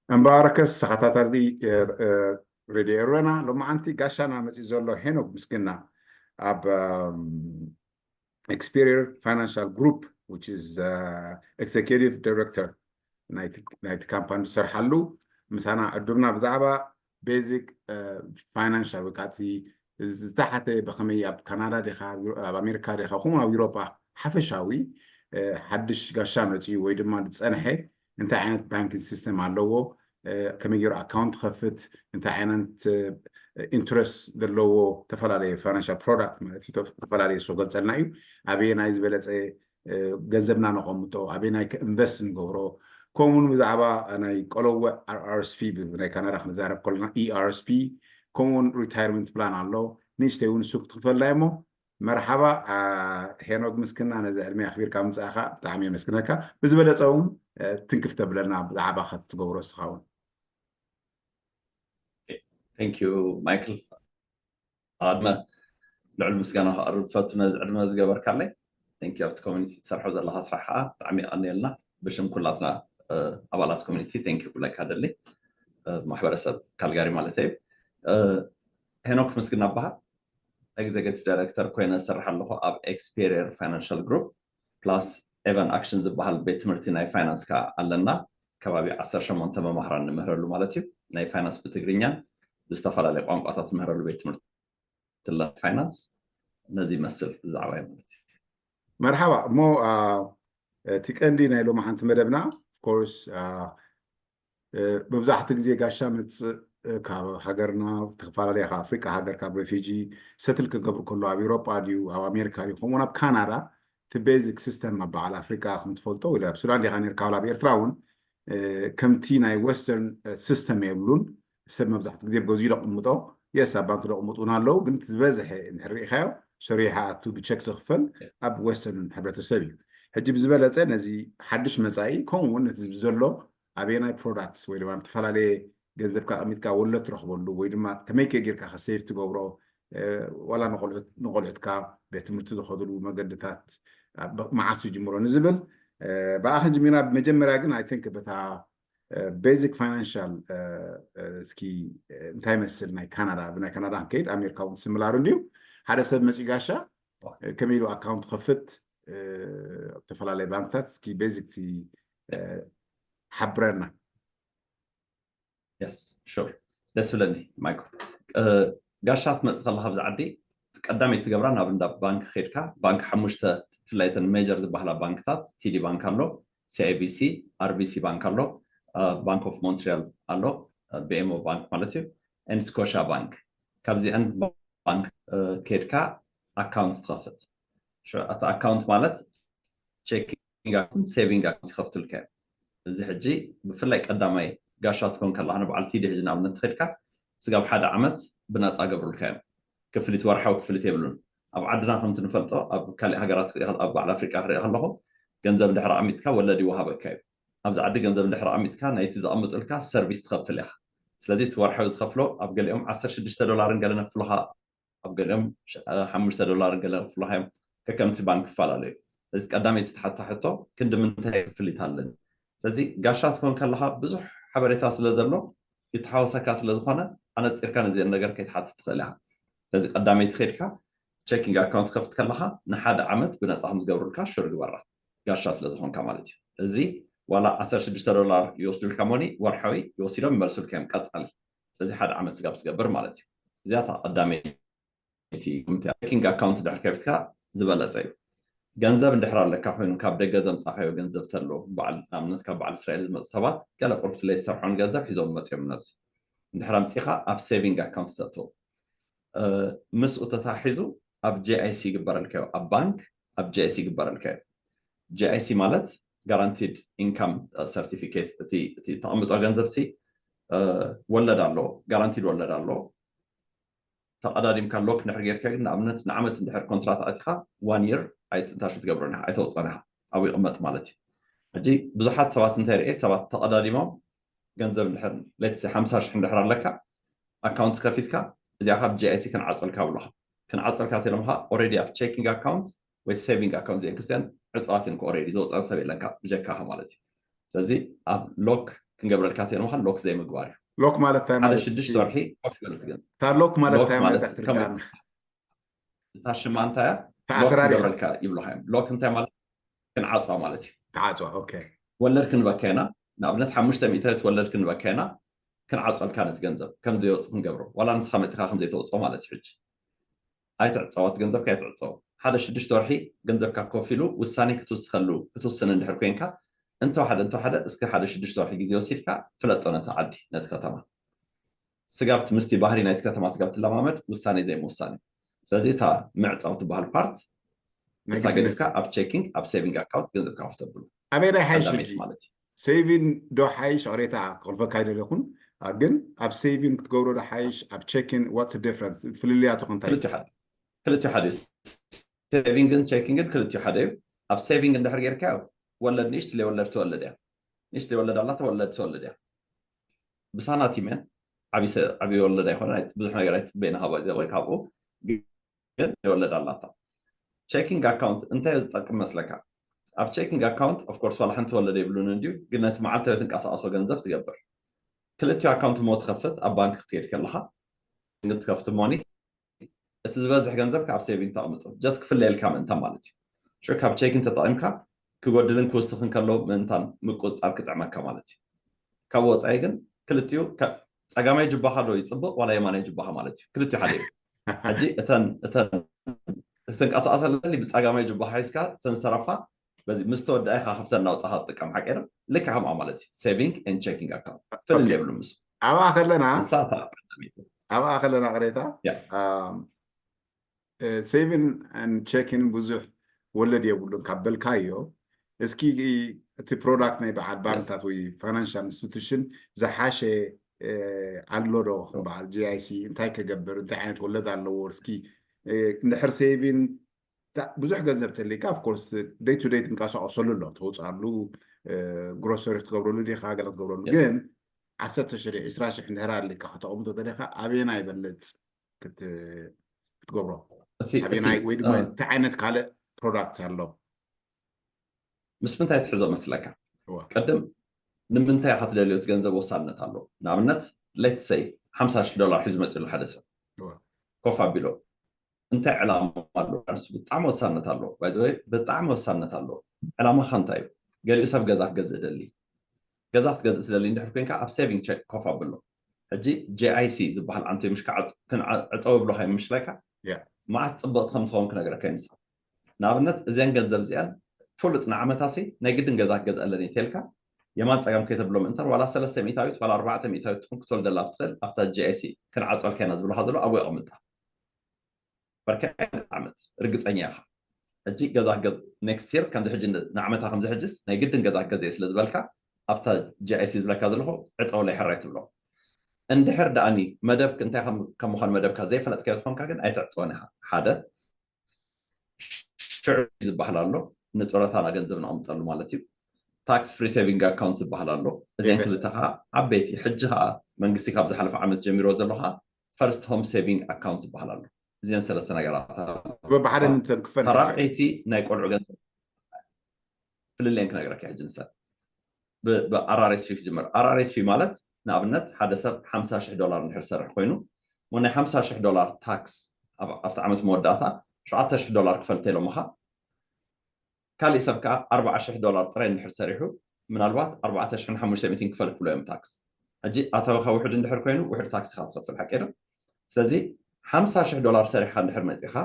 እምበኣርከስ ተኸታታሊ ሬድዮ ኤረና፣ ሎማዓንቲ ጋሻና መፂኡ ዘሎ ሄኖክ ምስግና ኣብ ኤክስፔሪየር ፋይናንሻል ግሩፕ፣ which is executive director ናይቲ ካምፓኒ ዝሰርሓሉ፣ ምሳና ዕዱምና ብዛዕባ ቤዚክ ፋይናንሻል ወይ ከዓ እቲ ዝተሓተ ብኸመይ ኣብ ካናዳ ዲኻ፣ ኣብ ኣሜሪካ ዲኻ፣ ከምኡ ኣብ ዩሮጳ ሓፈሻዊ ሓድሽ ጋሻ መፅኡ ወይ ድማ ዝፀንሐ እንታይ ዓይነት ባንኪንግ ሲስተም ኣለዎ፣ ከመይ ገይሩ ኣካውንት ከፍት፣ እንታይ ዓይነት ኢንትረስት ዘለዎ ተፈላለየ ፋይናንሻል ፕሮዳክት ማለት እዩ፣ ተፈላለየ እሱ ገልፀልና እዩ። ኣበየናይ ዝበለፀ ገንዘብና ነቐምጦ፣ ኣበየናይ ኢንቨስት ንገብሮ፣ ከምኡውን ብዛዕባ ናይ ቆለወ ኣር ኤስ ፒ ናይ ካናዳ ክንዛረብ ከለና ኢኣር ኤስ ፒ፣ ከምኡውን ሪታይርመንት ፕላን ኣሎ። ንእሽተይ እውን እሱ ክትክፈልና እሞ መርሓባ። ሄኖክ ምስክና ነዚ ዕድመ ኣኽቢርካ ምፅእኻ ብጣዕሚ የመስግነካ። ብዝበለፀ እውን ትንክፍ ተብለና ብዛዕባ ክትትገብሮ እስኻ እውን። Thank you ማይክል። ኣድመ ልዕል ምስጋና ከቕርብ ፈቱ ነዚ ዕድመ ዝገበርካለይ። Thank you ኣብቲ ኮሚኒቲ ትሰርሖ ዘለካ ስራሕ ከዓ ብጣዕሚ የቐንየልና። ብሽም ኩላትና ኣባላት ኮሚኒቲ thank you ክብለካ ደሊ፣ ማሕበረሰብ ካልጋሪ ማለት እዩ። ሄኖክ ምስግና በሃል። ኤግዜኪቲቭ ዳይሬክተር ኮይነ ዝሰርሕ ኣለኹ ኣብ ኤክስፔሪየር ፋይናንሻል ግሩፕ ፕላስ ኤቨን ኣክሽን ዝበሃል ቤት ትምህርቲ ናይ ፋይናንስ ከዓ ኣለና። ከባቢ ዓሰርተ ሸሞንተ መማህራን ንምህረሉ ማለት እዩ። ናይ ፋይናንስ ብትግርኛን ብዝተፈላለየ ቋንቋታት ንምህረሉ ቤት ትምህርቲ ፋይናንስ። ነዚ ይመስል ብዛዕባ ማለት እዩ። መርሓባ። እሞ እቲ ቀንዲ ናይ ሎማዓንቲ መደብና ኮርስ መብዛሕትኡ ግዜ ጋሻ መፅእ ካብ ሃገርና፣ ዝተፈላለየ ካብ ኣፍሪቃ ሃገር ካብ ሬፊጂ ሰትል ክገብሩ ከሎ ኣብ ኤውሮጳ ድዩ ኣብ ኣሜሪካ ድዩ ከምኡውን ኣብ ካናዳ እቲ ቤዚክ ሲስተም ኣብ በዓል ኣፍሪቃ ከም ትፈልጦ ወይ ኣብ ሱዳን ዲኻ ነርካ ኣብ ኤርትራ እውን ከምቲ ናይ ወስተርን ሲስተም የብሉን። ሰብ መብዛሕትኡ ግዜ ብገዚኡ ደቕምጦ የስ ኣብ ባንክ ደቕምጡ እውን ኣለዉ፣ ግን ዝበዝሐ እንድሕር ርኢኻዮ ሰሪሓ ኣቱ ብቸክ ዝኽፈል ኣብ ወስተርን ሕብረተሰብ እዩ። ሕጂ ብዝበለፀ ነዚ ሓድሽ መፃኢ ከምኡ እውን ነቲ ዘሎ ኣበየናይ ፕሮዳክትስ ወይ ድማ ዝተፈላለየ ገንዘብካ ኣቐሚጥካ ወለድ ትረኽበሉ ወይ ድማ ከመይ ከ ጌርካ ከ ሴቭ ትገብሮ ዋላ ንቆልዑትካ ቤት ትምህርቲ ዝኸድሉ መገድታት መዓስ ይጅምሮ ንዝብል ብኣኸ ጅሚርና ብመጀመርያ ግን ኣይ ቲንክ በታ ቤዚክ ፋይናንሻል እስኪ እንታይ መስል ናይ ካናዳ ብናይ ካናዳ ክንከይድ ኣሜሪካ እውን ስምላር እንድዩ ሓደ ሰብ መፂ ጋሻ ከመይ ኢሉ ኣካውንት ክኸፍት ዝተፈላለዩ ባንክታት እስኪ ቤዚክ ሓብረና። Yes sure ደስ ብለኒ ማይኮ። ጋሻ ትመፅእ ከለካ ኣብዚ ዓዲ ቀዳመይቲ ትገብራ ናብ እንዳ ባንክ ከድካ ባንክ ሓሙሽተ ብፍላይ ተን ሜጀር ዝበሃላ ባንክታት ቲዲ ባንክ ኣሎ፣ ሲኣይቢሲ፣ ኣርቢሲ ባንክ ኣሎ፣ ባንክ ኦፍ ሞንትሪያል ኣሎ፣ ቢኤምኦ ባንክ ማለት እዩ፣ ኤንድ ስኮሻ ባንክ። ካብዚአን ባንክ ከድካ ኣካውንት ትኸፍት። እቲ ኣካውንት ማለት ቼኪንግ ኣካውንት ሴቪንግ ኣካውንት ይኸፍቱልካ እዮም። እዚ ሕጂ ብፍላይ ቀዳማይ ጋሻ ትኮን ከለካ ንበዓል ቲዲ ሕጂ ንኣብነት ተኸድካ ስጋብ ሓደ ዓመት ብነፃ ገብሩልካ እዮም። ክፍሊት ወርሓዊ ክፍሊት የብሉን። ኣብ ዓድና ከምቲ ንፈልጦ ኣብ ካሊእ ሃገራት ክሪኦ ኣብ በዓል ኣፍሪቃ ክሪኦ ከለኹ ገንዘብ እንድሕር ኣቐሚጥካ ወለድ ይወሃበካ እዩ። ኣብዚ ዓዲ ገንዘብ እንድሕር ኣቐሚጥካ ናይቲ ዘቐምጡልካ ሰርቪስ ትኸፍል ኢኻ። ስለዚ እቲ ወርሓዊ ዝኸፍሎ ኣብ ገሊኦም ዓሰርተ ሽዱሽተ ዶላርን ገለ ነክፍሉኻ ኣብ ገሊኦም ሓሙሽተ ዶላር ገለ ክፍሉካ እዮም። ከከምቲ ባንክ ክፈላለዩ። እዚ ቀዳመይቲ ትሓታ ሕቶ ክንዲ ምንታይ ክፍሊት ኣለኒ? ስለዚ ጋሻ ትኾን ከለካ ብዙሕ ሓበሬታ ስለ ዘሎ ይተሓወሰካ ስለ ዝኾነ ኣነፂርካ ነዚአን ነገር ከይትሓትት ትኽእል ኢኻ። ስለዚ ቀዳመይቲ ከድካ ቼኪንግ ኣካውንት ከፍት ከለካ ንሓደ ዓመት ብነፃ ከም ዝገብሩልካ ሹር ግበራ። ጋሻ ስለ ዝኾንካ ማለት እዩ። እዚ ዋላ ዓሰርተ ሽዱሽተ ዶላር ይወስዱልካ ሞኒ ወርሓዊ ይወሲዶም ይመልሱልካ እዮም ቀፃሊ። ስለዚ ሓደ ዓመት ስጋብ ትገብር ማለት እዩ። እዚኣ እታ ቀዳመይቲ ቼኪንግ ኣካውንት ድሕር ከፊትካ ዝበለፀ እዩ። ገንዘብ እንድሕር ኣለካ ኮይኑ ካብ ደገ ዘምፃኻዮ ገንዘብ ተሎ በዓል ንኣብነት ካብ በዓል እስራኤል ዝመፁ ሰባት ገለ ቁርብትለይ ዝሰርሖን ገንዘብ ሒዞም መፅኦም ነብሲ እንድሕር ኣምፂኻ ኣብ ሴቪንግ ኣካውንት ተእትዎ። ምስኡ ተታሒዙ ኣብ ጂኣይሲ ይግበረልካዮ ኣብ ባንክ ኣብ ጂኣይሲ ይግበረልካዮ። ጂኣይሲ ማለት ጋራንቲድ ኢንካም ሰርቲፊኬት እቲ ተቐምጦ ገንዘብ ሲ ወለድ ኣለዎ፣ ጋራንቲድ ወለድ ኣለዎ። ተቐዳዲምካ ሎክ እንድሕር ጌርካ ግን ንኣብነት ንዓመት እንድሕር ኮንትራት ኣቲኻ ዋን ይር ኣይትንታሽ ትገብሮን ኢኻ ኣይተውፅኦን ኢኻ ኣብኡ ይቕመጥ ማለት እዩ። ሕጂ ብዙሓት ሰባት እንታይ ርኤ ሰባት ተቐዳዲሞም ገንዘብ እንድሕር ሌትስ ሓምሳ ሽሕ እንድሕር ኣለካ ኣካውንት ከፊትካ እዚኣ ካብ ጂኣይሲ ክንዓፀልካ ብሎኻ ክንዓፀልካ ተሎምኻ ኦረዲ ኣብ ቼኪንግ ኣካውንት ወይ ሴቪንግ ኣካውንት እዚአን ክልቲአን ዕፅዋት እየን ኦረዲ ዝወፀን ሰብ የለንካ ብጀካኻ ማለት እዩ። ስለዚ ኣብ ሎክ ክንገብረልካ ተይኖምካ ሎክ ዘይምግባር እዩ። ሎክ ማለት እንታይ ሓደ ማለት ሽዱሽተ ወርሒ ኮፍ ክበል ትገን እታ ሎክ ማለት ሎክ እንታይ ማለት ማለት ከም ኣሕትርዳና? እታ ሽማ እንታይ እያ? እታ ሎክ ኣሰራሪኻ። ክንገብረልካ ይብሉካ እዮም። ሎክ እንታይ ማለት? ክንዓፅዋ ማለት እዩ። ተዓፅዋ። ኦኬ። ወለድ ክንበካ ኢና። ንኣብነት ሓሙሽተ ሚእታዊት ወለድ ክንበካ ኢና። ክንዓፅወልካ ነቲ ገንዘብ ከም ዘይወፅ ክንገብሮ፣ ዋላ ንስኻ መፂኻ ከም ዘይተወፅኦ ማለት እዩ። ሕጂ ኣይትዕፀዎ፣ እቲ ገንዘብካ ኣይትዕፀዎ። ሓደ ሽዱሽተ ወርሒ ገንዘብካ ኮፍ ኢሉ ውሳኔ ክትውስኸሉ ክትውስን እንድሕር ኮንካ፣ እንተወሓደ እንተወሓደ እስከ ሓደ ሽዱሽተ ወርሒ ግዜ ወሲድካ ፍለጦ ነቲ ዓዲ፣ ነቲ ከተማ። ስጋብ ምስቲ ባህሪ ናይቲ ከተማ ስጋብ ትለማመድ ውሳኔ ዘይምውሳን እዩ። ስለዚ እታ ምዕፃው ትበሃል ፓርት ናይ እሳ ግድነት። ገዲፍካ ኣብ ቼኪንግ ኣብ ሴቪንግ ኣካውንት ገንዘብካ ኮፍ ተብሉ ኣበይ ዶ ሓይሽ ቀዳመይቲ ሕጂ? ማለት እዩ። ሴቪን ዶ ሓይሽ? ቅሬታ ክቕልፈካ ይደለኹን። አ፣ ግን ኣብ ሴቪን ክትገብሮ ዶ ሓይሽ? ኣብ ቼኪን ዋትስ ዲፍረንስ? ፍልልያቱ እንታይ እዩ? ክልቲኡ ሓደ ክልቲኡ ሓደ እዩ። ሴቪንግን ቼኪንግን ክልቲኡ ሓደ እዩ። ኣብ ሴቪንግ እንድሕር ጌርካዮ ወለድ ንእሽት ለይወለድ ትወልድ እያ። ንእሽት ለይወለድ ኣላታ ወለድ ትወልድ እያ። ብሳናቲም እየን። ዓብዪ ሰ- ዓብዪ ወለድ ኣይኮነን። ኣይ- ብዙሕ ነገር ኣይትፅበይና ካብ እዚ ወይ ካብኡ፣ ግን ለይወለድ ኣላታ። ቼኪንግ ኣካውንት እንታይ እዩ ዝጠቅም መስለካ? ኣብ ቼኪንግ ኣካውንት ኦፍኮርስ ዋላ ሓንቲ ወለድ የብሉን እንድዩ፣ ግን ነቲ መዓልታዊ ትንቀሳቀሶ ገንዘብ ትገብር። ክልቲኡ ኣካውንት ሞ ትኸፍት ኣብ ባንክ ክትሄድ ከለኻ ግን ትከፍት ሞኒ እቲ ዝበዝሕ ገንዘብ ካብ ሴቪንግ ተቐምጦ ጀስት ክፍለየልካ ምእንታን ማለት እዩ። ሽዑ ካብ ቼኪንግ ተጠቒምካ ክጎድልን ክውስኽን ከሎ ምእንታን ምቁፅፃር ክጥዕመካ ማለት እዩ። ካብ ወፃኢ ግን ክልቲኡ ከ- ፀጋማይ ጅባኻ ዶ ይፅብቕ ዋላ የማናይ ጅባኻ ማለት እዩ። ክልቲኡ ሓደ እዩ። ሕጂ እተን እተን እተንቀሳቐሰለሊ ብፀጋማይ ጅባኻ ሒዝካ እተን ዝተረፋ በዚ ምስ ተወዳእኻ ከፍተን እናውፃኻ ትጥቀም ሓቂ ዶ? ልክዕ ከምኣ ማለት እዩ። ሴቪንግ ኤንድ ቼኪንግ ኣካውንት ፍልል ኦኬ። የብሉ ምስ ኣብኣ ከለና ንሳታ ቀዳመይቲ ኣብኣ ከለና ቅሬታ ያ። ሴቪን ን ቼኪን ብዙሕ ወለድ የብሉን ካብ በልካዮ፣ እስኪ እቲ ፕሮዳክት ናይ በዓል የስ ባንክታት ወይ ፋይናንሻል ኢንስቲቱሽን ዝሓሸ እ፣ ኣሎ ዶ ኦ፣ ክበሃል? ጂ ኣይ ሲ እንታይ ከገብር፣ እንታይ ዓይነት ወለድ ኣለዎ? እስኪ እ፣ እንድሕር ሴቪን ታ- ብዙሕ ገንዘብ ተልካ ኦፍኮርስ ደይ ቱ ደይ ትንቀሳቀሰሉ ኣሎ፣ ተውፅኣሉ፣ ግሮሰሪ ክትገብረሉ ዲካ፣ ገለ ክትገብረሉ። የስ ግን ዓሰርተ ሽሕ ዕስራ ሽሕ እንድሕር ኣልካ ከተቐምጦ ተደካ ኣበየና ይበልፅ ክት- ክትገብሮ? እቲ እቲ ኣበየናይ ወይ ድማ እ፣ እንታይ ዓይነት ካልእ ፕሮዳክት ኣሎ? ምስ ምንታይ ትሕዞ መስለካ? እዋ። ቅድም ንምንታይ ኢኻ ትደልዮ? እቲ ገንዘብ ወሳንነት ኣለዎ። ንኣብነት ሌትስ ሰይ ሓምሳ ሽሕ ዶላር ሒዙ መፂሉ ሓደ ሰብ እዋ። ኮፍ ኣቢሎ እንታይ ዕላማ ኣለዎ? ንሱ ብጣዕሚ ወሳንነት ኣለዎ። ባይዘወይ ብጣዕሚ ወሳንነት ኣለዎ። ዕላማኻ እንታይ እዩ? ገሊኡ ሰብ ገዛ ክገዝእ ደሊ ገዛ ክትገዝእ ትደሊ እንድሕር ኮንካ ኣብ ሴቪንግ ቼክ ኮፍ ኣብሎ። ሕጂ ጂ ኣይ ሲ ዝበሃል ዓንቶ ምሽ ዕፀው ብሎካ ይምሽለካ ያ። መዓት ፅብቕቲ ከም ትኸውን ክነግረካ ይንሳ። ንኣብነት እዚኣን ገንዘብ እዚኣን ፍሉጥ ንዓመታሲ ናይ ግድን ገዛ ክገዝኣለን እየ ተልካ የማን ፀጋም ከይተብሎ ምእንታን ዋላ ሰለስተ ሚእታዊት ዋላ ኣርባዕተ ሚእታዊት ትኹን ክትወልደላ ትኽእል ኣብታ ጂ ኣይ ሲ ክንዓፀልካ ኢና ዝብልካ ዘሎ ኣብኡ የቐምጣ። በርካ ዓመት ርግፀኛ ኢኻ። ሕጂ ገዛ ገዝ ኔክስት ይር ከምዚ ሕጂ ንዓመታ ከምዚ ሕጅስ ናይ ግድን ገዛ ገዘ ስለ ዝበልካ ኣብታ ጂ ኣይ ሲ ዝብለካ ዘለኹ ዕፀውለይ ሕራይ ትብሎ። እንድሕር ደኣኒ መደብ እንታይ ከም ከም ምዃን መደብካ ዘይፈለጥካዮ ዝኾንካ ግን ኣይትዕፀወን ኢኻ። ሓደ ሽዑ ዝበሃል ኣሎ ንጡረታና ገንዘብ ነቐምጠሉ ማለት እዩ። ታክስ ፍሪ ሴቪንግ ኣካውንት ዝበሃል ኣሎ። እዚአን ኢንቨስት ክልተ ከዓ ዓበይቲ ሕጂ ከዓ መንግስቲ ካብ ዝሓለፈ ዓመት ጀሚሮ ዘሎ ከዓ ፈርስት ሆም ሴቪንግ ኣካውንት ዝበሃል ኣሎ። እዚአን ሰለስተ ነገራት ኣለዋ። በብሓደ ንተን ክፈል ተራብዒቲ ናይ ቆልዑ ገንዘብ ፍልልየን ክነግረካ ሕጂ ንሰብ ብኣር ኣር ኤስ ፒ ክጅምር። ኣር ኣር ኤስ ፒ ማለት ንኣብነት ሓደ ሰብ ሓምሳ ሽሕ ዶላር እንድሕር ዝሰርሕ ኮይኑ እሞ ናይ ሓምሳ ሽሕ ዶላር ታክስ ኣብ- ኣብቲ ዓመት መወዳእታ ሸውዓተ ሽሕ ዶላር ክፈል ተኢሎምኻ ካሊእ ሰብ ከዓ ኣርባዓ ሽሕ ዶላር ጥራይ እንድሕር ሰሪሑ ምናልባት ኣርባዕተ ሽሕን ሓሙሽተ ሚእትን ክፈል ክብሎ እዮም ታክስ። ሕጂ ኣታዊኻ ውሕድ እንድሕር ኮይኑ ውሕድ ታክስ ኢኻ ትኸፍል ሓቂ ዶ? ስለዚ ሓምሳ ሽሕ ዶላር ሰሪሕካ እንድሕር መፂኻ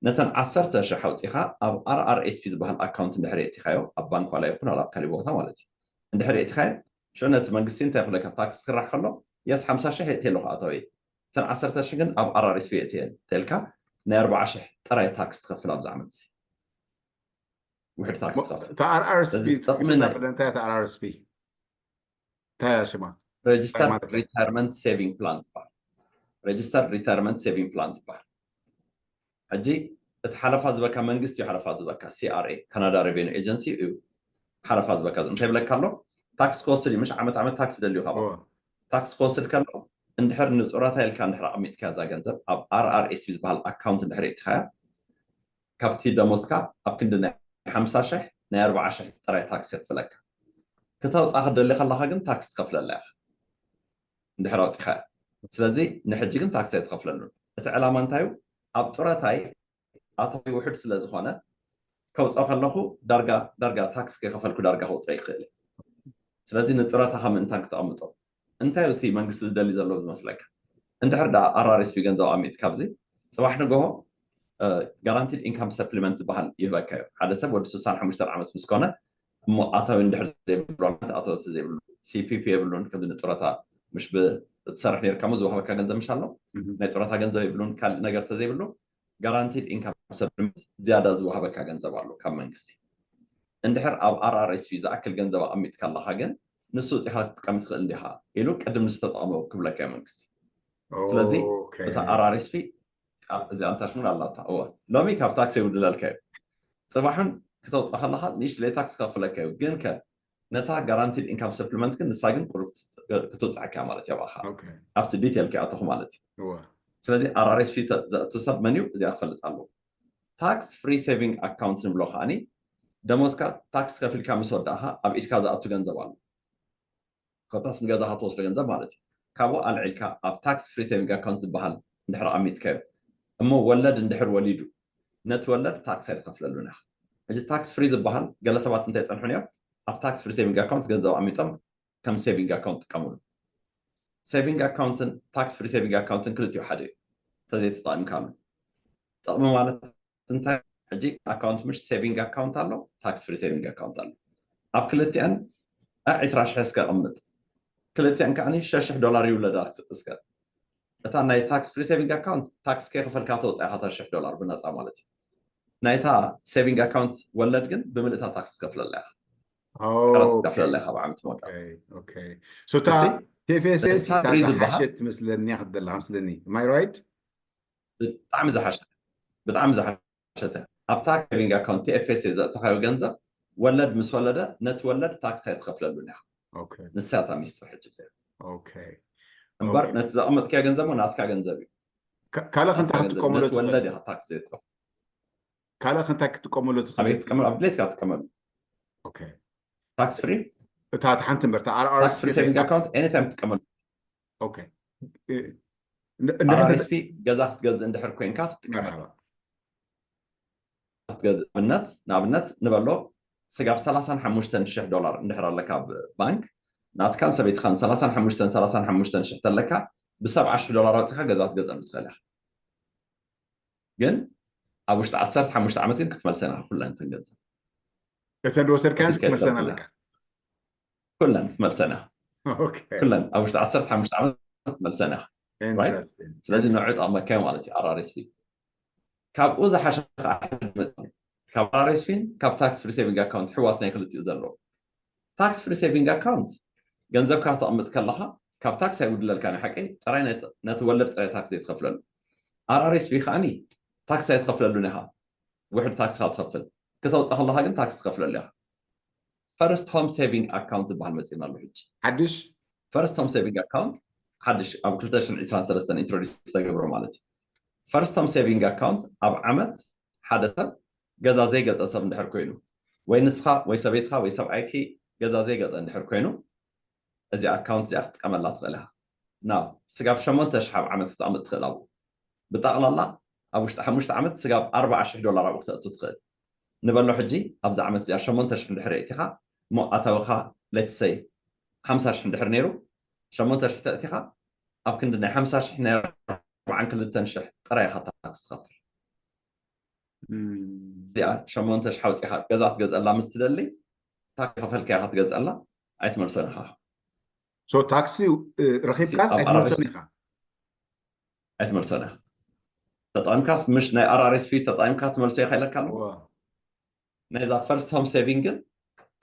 ነተን ዓሰርተ ሽሕ ኣውፂኻ ኣብ ኣር ኣር ኤስ ፒ ዝበሃል ኣካውንት እንድሕር የእቲኻዮ ኣብ ባንክ ዋላ ይኹን ኣብ ካሊእ ቦታ ማለት እዩ እንድሕር የእቲኻዮ ሽዑ ነቲ መንግስቲ እንታይ ክብለካ ታክስ ክራሕ ከሎ የስ ሓምሳ ሽሕ የእትየ ኣለኹ ኣታዊ እተን ዓሰርተ ሽሕ ግን ኣብ ኣር ኣር ኤስ ፒ የእትየ ተልካ ናይ ኣርባዓ ሽሕ ጥራይ ታክስ ትኸፍል ኣብዚ ዓመት እዚ ውሕድ ታክስ ትኸፍል እታ ኣር ኣር ኤስ ፒ ስለዚ ጥቕሚ ናይ እንታይ እያ እታ ኣር ኣር ኤስ ፒ? እንታይ እያ ሽማ? እንታይ ሬጅስተርድ ማለት እዩ? ሪታይርመንት ሴቪንግ ፕላን ትበሃል። ሬጅስተርድ ሪታይርመንት ሴቪንግ ፕላን ትበሃል። ሕጂ እቲ ሓለፋ ዝበካ መንግስቲ እዩ ሓለፋ ዝበካ ሲ ኣር ኤ ካናዳ ሬቨኒ ኤጀንሲ እዩ ሓለፋ ዝበካ ዘሎ እንታይ ይብለካ ኣሎ ታክስ ክወስድ እዩ ምሽ ዓመት ዓመት ታክስ ደልዩ ካብ እዎ። ታክስ ክወስድ ከሎ እንድሕር ንጡረታ ኢልካ እንድሕር ኣቐሚጥካ እዛ ገንዘብ ኣብ ኣር ኣር ኤስ ፒ ዝበሃል ኣካውንት እንድሕር የእትኻያ ካብቲ ደሞዝካ ኣብ ክንዲ ናይ ሓምሳ ሽሕ ናይ ኣርባዓ ሽሕ ጥራይ ታክስ የኽፍለካ ክተውፅኣ ክትደሊ ከለካ ግን ታክስ ትኸፍለላ ኢኻ እንድሕር ኣውፂኻ። ስለዚ ንሕጂ ግን ታክስ ኣይትኸፍለሉን። እቲ ዕላማ እንታይ እዩ? ኣብ ጡረታይ ኣታዊ ውሕድ ስለ ዝኾነ ከውፅኦ ከለኹ ዳርጋ ዳርጋ ታክስ ከይኸፈልኩ ዳርጋ ከውፅኦ ይኽእል እየ። ስለዚ ንጡረታኻ ምእንታን ክተቐምጦ እንታይ እዩ እቲ መንግስቲ ዝደሊ ዘሎ ዝመስለካ? እንድሕር ደኣ ኣር ኣር ኤስ ፒ ገንዘብ ኣሚት ካብዚ ፅባሕ ንግሆ ጋራንቲድ ኢንካም ሰፕሊመንት ዝበሃል ይህበካ እዩ። ሓደ ሰብ ወዲ ስሳን ሓሙሽተን ዓመት ምስ ኮነ እሞ ኣታዊ እንድሕር ዘይብሉ ኣታዊ ዘይብሉ ሲ ፒ ፒ የብሉን ከምዚ ንጡረታ ምሽ ብትሰርሕ ነርካ ሞ ዝወሃበካ ገንዘብ ምሽ ኣሎ ናይ ጡረታ ገንዘብ የብሉን ካልእ ነገር ተዘይብሉ ጋራንቲድ ኢንካም ሰፕሊመንት ዝያዳ ዝወሃበካ ገንዘብ ኣሎ ካብ መንግስቲ። እንድሕር ኣብ ኣር ኣር ኤስ ፒ ዝኣክል ገንዘብ ኣቐሚጥካ ኣለኻ ግን ንሱ ውፅኢኻ ክትጥቀም ትኽእል እንዲኻ ኢሉ ቅድም ንዝተጠቐመ ክብለካ እዩ መንግስቲ። ስለዚ እታ ኣር ኣር ኤስ ፒ እዚኣ እንታሽሙን ኣላታ እወ ሎሚ ካብ ታክሲ ይውድለልካ እዩ። ፅባሕን ክተውፅእ ከለኻ ንእሽትለይ ታክስ ከፍለካ እዩ ግን ከ ነታ ጋራንቲድ ኢንካም ሰፕሊመንት ግን ንሳ ግን ቁሩብ ክትውፅዐካ ማለት እዩ ኣብኣኻ ኣብቲ ዲቴል ከይኣተኹ ማለት እዩ። ስለዚ ኣር ኣር ኤስ ፒ ዘእቱ ሰብ መን እዩ እዚኣ ክፈልጥ ኣለዎ። ታክስ ፍሪ ሴቪንግ ኣካውንት ንብሎ ከዓኒ ደሞዝካ ታክስ ከፊልካ ምስ ወዳእኻ ኣብ ኢድካ ዝኣቱ ገንዘብ ኣሎ ኮታስ ንገዛኻ ትወስዶ ገንዘብ ማለት እዩ። ካብኡ ኣልዒልካ ኣብ ታክስ ፍሪ ሴቪንግ ኣካውንት ዝበሃል እንድሕር ኣሚጥካዮ እሞ ወለድ እንድሕር ወሊዱ ነቲ ወለድ ታክስ ኣይትኸፍለሉን ኢኻ። ሕጂ ታክስ ፍሪ ዝበሃል ገለ ሰባት እንታይ ይፀንሑን እዮም ኣብ ታክስ ፍሪ ሴቪንግ ኣካውንት ገንዘብ ኣሚጦም ከም ሴቪንግ ኣካውንት ጥቀምሉ። ሴቪንግ ኣካውንትን ታክስ ፍሪ ሴቪንግ ኣካውንትን ክልቲኡ ሓደ እዩ። ተዘይተጠቂምካሉ ጥቕሚ ማለት እንታይ ሕጂ ኣካውንት ምሽ ሴቪንግ ኣካውንት ኣሎ ታክስ ፍሪ ሴቪንግ ኣካውንት ኣሎ ኣብ ክልቲአን ዕስራ ሽሕ እስከ ቅምጥ ክልቲአን ከዓኒ ሸሽሕ ዶላር ይውለዳ እስከ እታ ናይ ታክስ ፍሪ ሴቪንግ ኣካውንት ታክስ ከይከፈልካ ተወፃኢካ እታ ሽሕ ዶላር ብነፃ ማለት እዩ ናይታ ሴቪንግ ኣካውንት ወለድ ግን ብምልእታ ታክስ ትከፍለላ ኢኻ ቀረፅ ትከፍለላ ኢኻ ብዓመት መወዳእታ ሶታ ቴፌሴ ዝሓሸት ትመስለኒ ክትደላ ከምስለኒ ማይ ራይድ ብጣዕሚ ዝሓሸ ብጣዕሚ ዝሓሸተ ኣብታ ሴቪንግ ኣካውንት ቲ ኤፍ ኤስ ኤ ዘእተኻዮ ገንዘብ ወለድ ምስ ወለደ ነቲ ወለድ ታክስ ኣይትኸፍለሉን ኢኻ ንሳታ ሚስጥር ሕጂ እምበር ነቲ ዘቐመጥካዮ ገንዘብ እውን ናትካ ገንዘብ እዩ ካልእ ክንታ ክትጥቀመሉ ወለድ ኢኻ ታክስ ዘይትኸፍል ካልእ ክንታ ክትጥቀመሉ ትኽእል ትጥቀመሉ ኣብ ድሌትካ ትጥቀመሉ ታክስ ፍሪ እታ ሓንቲ እምበር ታክስ ፍሪ ሴቪንግ ኣካውንት ኤኒታይም ትጥቀመሉ ኣርኤስፒ ገዛ ክትገዝእ እንድሕር ኮይንካ ክትጥቀመሉ ክትገዝእ ኣብነት ንኣብነት ንበሎ ስጋብ ሰላሳን ሓሙሽተን ሽሕ ዶላር እንድሕር ኣለካ ኣብ ባንክ ናትካን ሰበይትኻን ሰላሳን ሓሙሽተን ሰላሳን ሓሙሽተን ሽሕ ተለካ ብሰብዓ ሽሕ ዶላር ኣውፂኻ ገዛ ክትገዝኣሉ ትኽእል ኢኻ ግን ኣብ ውሽጢ ዓሰርተ ሓሙሽተ ዓመት ግን ክትመልሰና ኩለን ተንገንዘብ እተን ዝወሰድካን ክትመልሰና ኣለካ ኩለን ክትመልሰና ኩለን ኣብ ውሽጢ ዓሰርተ ሓሙሽተ ዓመት ክትመልሰና ስለዚ ንዑ ጠቕመካዮ ማለት እዩ ኣራሪስፊ ካብኡ ዝሓሸ ካብ ኣራሪስፊን ካብ ታክስ ፍሪ ሴቪንግ ኣካውንት ሕዋስ ናይ ክልቲኡ ዘለዎ ታክስ ፍሪ ሴቪንግ ኣካውንት ገንዘብካ ክተቕምጥ ከለኻ ካብ ታክስ ኣይውድለልካ ናይ ሓቂ ጥራይ ነቲ ወለድ ጥራይ ታክስ ዘይትኸፍለሉ ኣራሪስፊ ከዓኒ ታክስ ኣይትኸፍለሉን ኢኻ ውሕድ ታክስ ኢኻ ትኸፍል ክተውፅእ ከለኻ ግን ታክስ ትኸፍለሉ ኢኻ ፈርስት ሆም ሴቪንግ ኣካውንት ዝበሃል መፂእና ኣሎ ሕጂ ሓድሽ ፈርስት ሆም ሴቪንግ ኣካውንት ሓድሽ ኣብ ክልተ ሽሕን ዕስራን ሰለስተን ኢንትሮዲስ ዝተገብረ ማለት እዩ ፈርስት ሆም ሴቪንግ ኣካውንት ኣብ ዓመት ሓደ ሰብ ገዛ ዘይገፀ ሰብ እንድሕር ኮይኑ ወይ ንስኻ ወይ ሰበይትኻ ወይ ሰብኣይኪ ገዛ ዘይገፀ እንድሕር ኮይኑ እዚ ኣካውንት እዚኣ ክትጥቀመላ ትኽእል ኢኻ ናው ስጋብ ሸሞንተ ሽሕ ኣብ ዓመት ክትኣምጥ ትኽእል ኣብኡ ብጠቕላላ ኣብ ውሽጢ ሓሙሽተ ዓመት ስጋብ ኣርባዓ ሽሕ ዶላር ኣብኡ ክተእቱ ትኽእል ንበሎ ሕጂ ኣብዚ ዓመት እዚኣ ሸሞንተ ሽሕ እንድሕር የእቲኻ እሞ ኣታዊኻ ሌትሰይ ሓምሳ ሽሕ እንድሕር ነይሩ ሸሞንተ ሽሕ ተእቲኻ ኣብ ክንዲ ናይ ሓምሳ ሽሕ ናይ ኣርባዓን ክልተን ሽሕ ጥራይ ኢኻ ታክስ ትኸፍል እዚኣ ሸሞንተ ሽሕ ኣውፂኻ ገዛ ክትገዝአላ ምስ ትደሊ ታክሲ ከፈልካ ኢኻ ትገዝአላ ኣይትመልሶን ኢኻ ሶ ታክሲ ረኺብካስ ኣይትመልሶን ኢኻ ኣይትመልሶን ኢኻ ተጠቒምካስ ምሽ ናይ ኣራሬስፊ ተጠቒምካ ትመልሶ ኢኻ ኢለካ ኣሎ ናይዛ ፈርስት ሆም ሴቪንግ ግን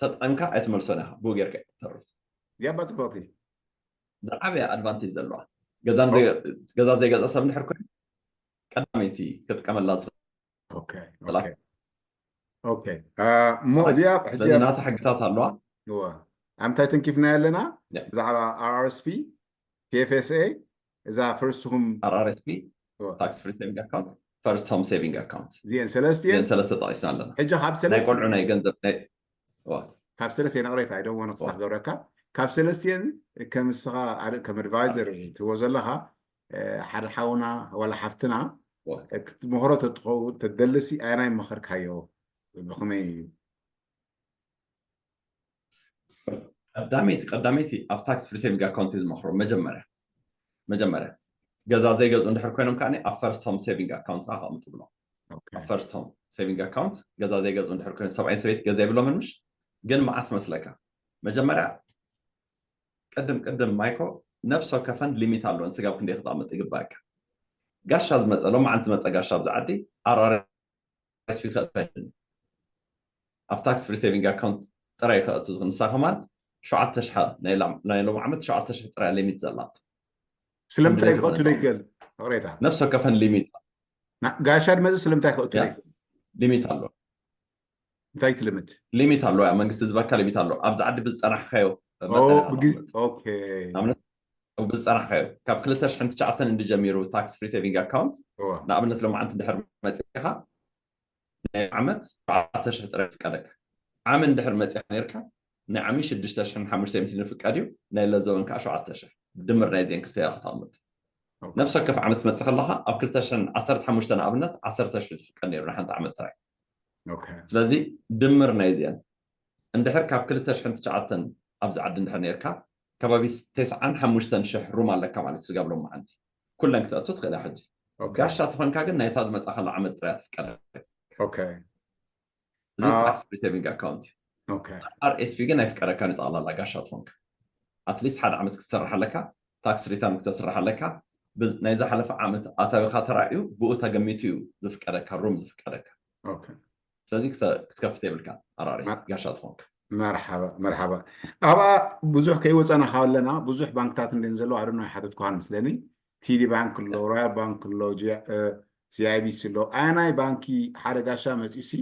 ተጠቒምካ ኣይትመልሶን ኢኻ ብኡ ጌርካ ተርፍ ያባ ፅብቕቲ ዝዓበየ ኣድቫንቴጅ ዘለዋ ገዛ ዘይገዛ ሰብ እንድሕር ኮይኑ ቀዳመይቲ ክጥቀመላ እሞ እዚኣ ስለዚ ናታ ሕግታት ኣለዋ ኣብ ምንታይ ተንኪፍና ኣለና ብዛዕባ ኣር ኤስ ፒ ቲ ኤፍ ኤስ ኤ እዛ ፈርስት ሆም ኣር ኤስ ፒ ታክስ ፍሪ ሴቪንግ ኣካውንት ፈርስት ሆም ሴቪንግ ኣካውንት እዚአን ሰለስቲአን ሰለስተ ጠቂስና ኣለና ሕጂ ካብ ናይ ቆልዑ ናይ ገንዘብ ካብ ሰለስቲኤን ቅሬታ ኣይደሞ ንክስታ ክገብረካ ካብ ሰለስቲኤን ከም ንስኻ ኣር- ከም ኣድቫይዘር ትህቦ ዘለኻ እ፣ ሓደ ሓውና ዋላ ሓፍትና እ፣ ክትምኽሮ ተትኸውን ተትደልሲ ኣየናይ መኸርካዮ ብኸመይ እዩ ቀዳመይቲ ቀዳመይቲ ኣብ ታክስ ፍሪ ሴቪንግ ኣካውንት እዩ ዝመኽሮ። መጀመርያ መጀመርያ ገዛ ዘይገዝኡ እንድሕር ኮይኖም ከዓ ኣብ ፈርስት ሆም ሴቪንግ ኣካውንት ከዓ ከቕምጡ ብሎ። ኣብ ፈርስት ሆም ሴቪንግ ኣካውንት ገዛ ዘይገዝኡ እንድሕር ኮይኖም ሰብኣይን ሰበይቲ ገዛ የብሎምን ምሽ ግን መዓስ መስለካ መጀመርያ ቅድም ቅድም ማይኮ ነብስ ወከፈን ሊሚት ኣለወን ስጋብ ክንደይ ክጣምጥ ይግባእካ። ጋሻ ዝመፀ ሎማዓንቲ ዝመፀ ጋሻ ኣብዚ ዓዲ ኣራር ኤስፒ ከእቱ ኣይክእልን። ኣብ ታክስ ፍሪ ሴቪንግ ኣካውንት ጥራይ ከእቱ ዝኽእል ንሳ ከማን ሸውዓተ ሽሕ ናይ ላም- ናይ ሎም ዓመት ሸውዓተ ሽሕ ጥራይ ሊሚት ዘላቶ ስለምንታይ ክእቱ ዘይክእል ቅሬታ ነብስ ወከፈን ሊሚት ና- ጋሻ ድመዚ ስለምንታይ ክእቱ ዘይክእል ሊሚት ኣሎ እንታይ ትልምት ሊሚት ኣሎ ያ መንግስቲ ዝበካ ሊሚት ኣሎ ኣብዚ ዓዲ ብዝፀናሕካዮ ኦ፣ ብግዜ ኦኬ ንኣብነት ብዝፀናሕካዮ ካብ ክልተ ሽሕን ትሽዓተን እንድጀሚሩ ታክስ ፍሪ ሴቪንግ ኣካውንት እዋ ንኣብነት ሎማዓንቲ ድሕር መፂኻ ናይ ዓመት ሸውዓተ ሽሕ ጥራይ ይፍቀደካ ዓሚ እንድሕር መፂኻ ነርካ ናይ ዓሚ ሽዱሽተ ሽሕን ሓሙሽተ ሚእትን ይፍቀድ እዩ ናይ ለዘውን ከዓ ሸውዓተ ሽሕ ድምር ናይ ዜን ክልተ ከተቕምጥ ኦኬ ነብሲ ወከፍ ዓመት ትመፅእ ከለካ ኣብ ክልተ ሽሕን ዓሰርተ ሓሙሽተ ንኣብነት ዓሰርተ ሽሕ ዝፍቀድ ነይሩ ንሓንቲ ዓመት ጥራይ ኦኬ ስለዚ ድምር ናይ ዜን እንድሕር ካብ ክልተ ሽሕን ትሽዓተን ኣብዚ ዓዲ እንድሕር ነርካ ከባቢ ተስዓን ሓሙሽተን ሽሕ ሩም ኣለካ ማለት እዩ ስጋብ ሎማዓንቲ ኩለን ክተእቱ ትኽእላ ሕጂ ኦኬ ጋሻ ተኾንካ ግን ናይታ ዝመፃ ከላ ዓመት ጥራይ ትፍቀደ ኦኬ እዚ ኣዎ። ታክስ ፍሪ ሴቪንግ ኣካውንት እዩ ኦኬ ኣርኤስፒ ግን ኣይፍቀደካን እዩ ጠቕላላ ጋሻ ትኾንካ ኣትሊስት ሓደ ዓመት ክትሰርሕ ኣለካ ታክስ ሪተርን ክተስርሕ ኣለካ ብ- ናይ ዝሓለፈ ዓመት ኣታዊካ ተራእዩ ብኡ ተገሚቱ እዩ ዝፍቀደካ ሩም ዝፍቀደካ ኦኬ ስለዚ ክተ- ክትከፍት የብልካ ኣራሬስ ማ- ጋሻ ትኾንካ መርሓባ መርሓባ ኣብኣ ብዙሕ ከይወፀና ካብ ኣለና ብዙሕ ባንክታት እንድን ዘሎ ኣደኖ ይሓተትኩሃን ምስለኒ ቲዲ ባንክ ኣሎ ሮያል ባንክ ኣሎ ሲኣይቢሲ ኣሎ ኣየናይ ባንኪ ሓደ ጋሻ መፂኡ ሲ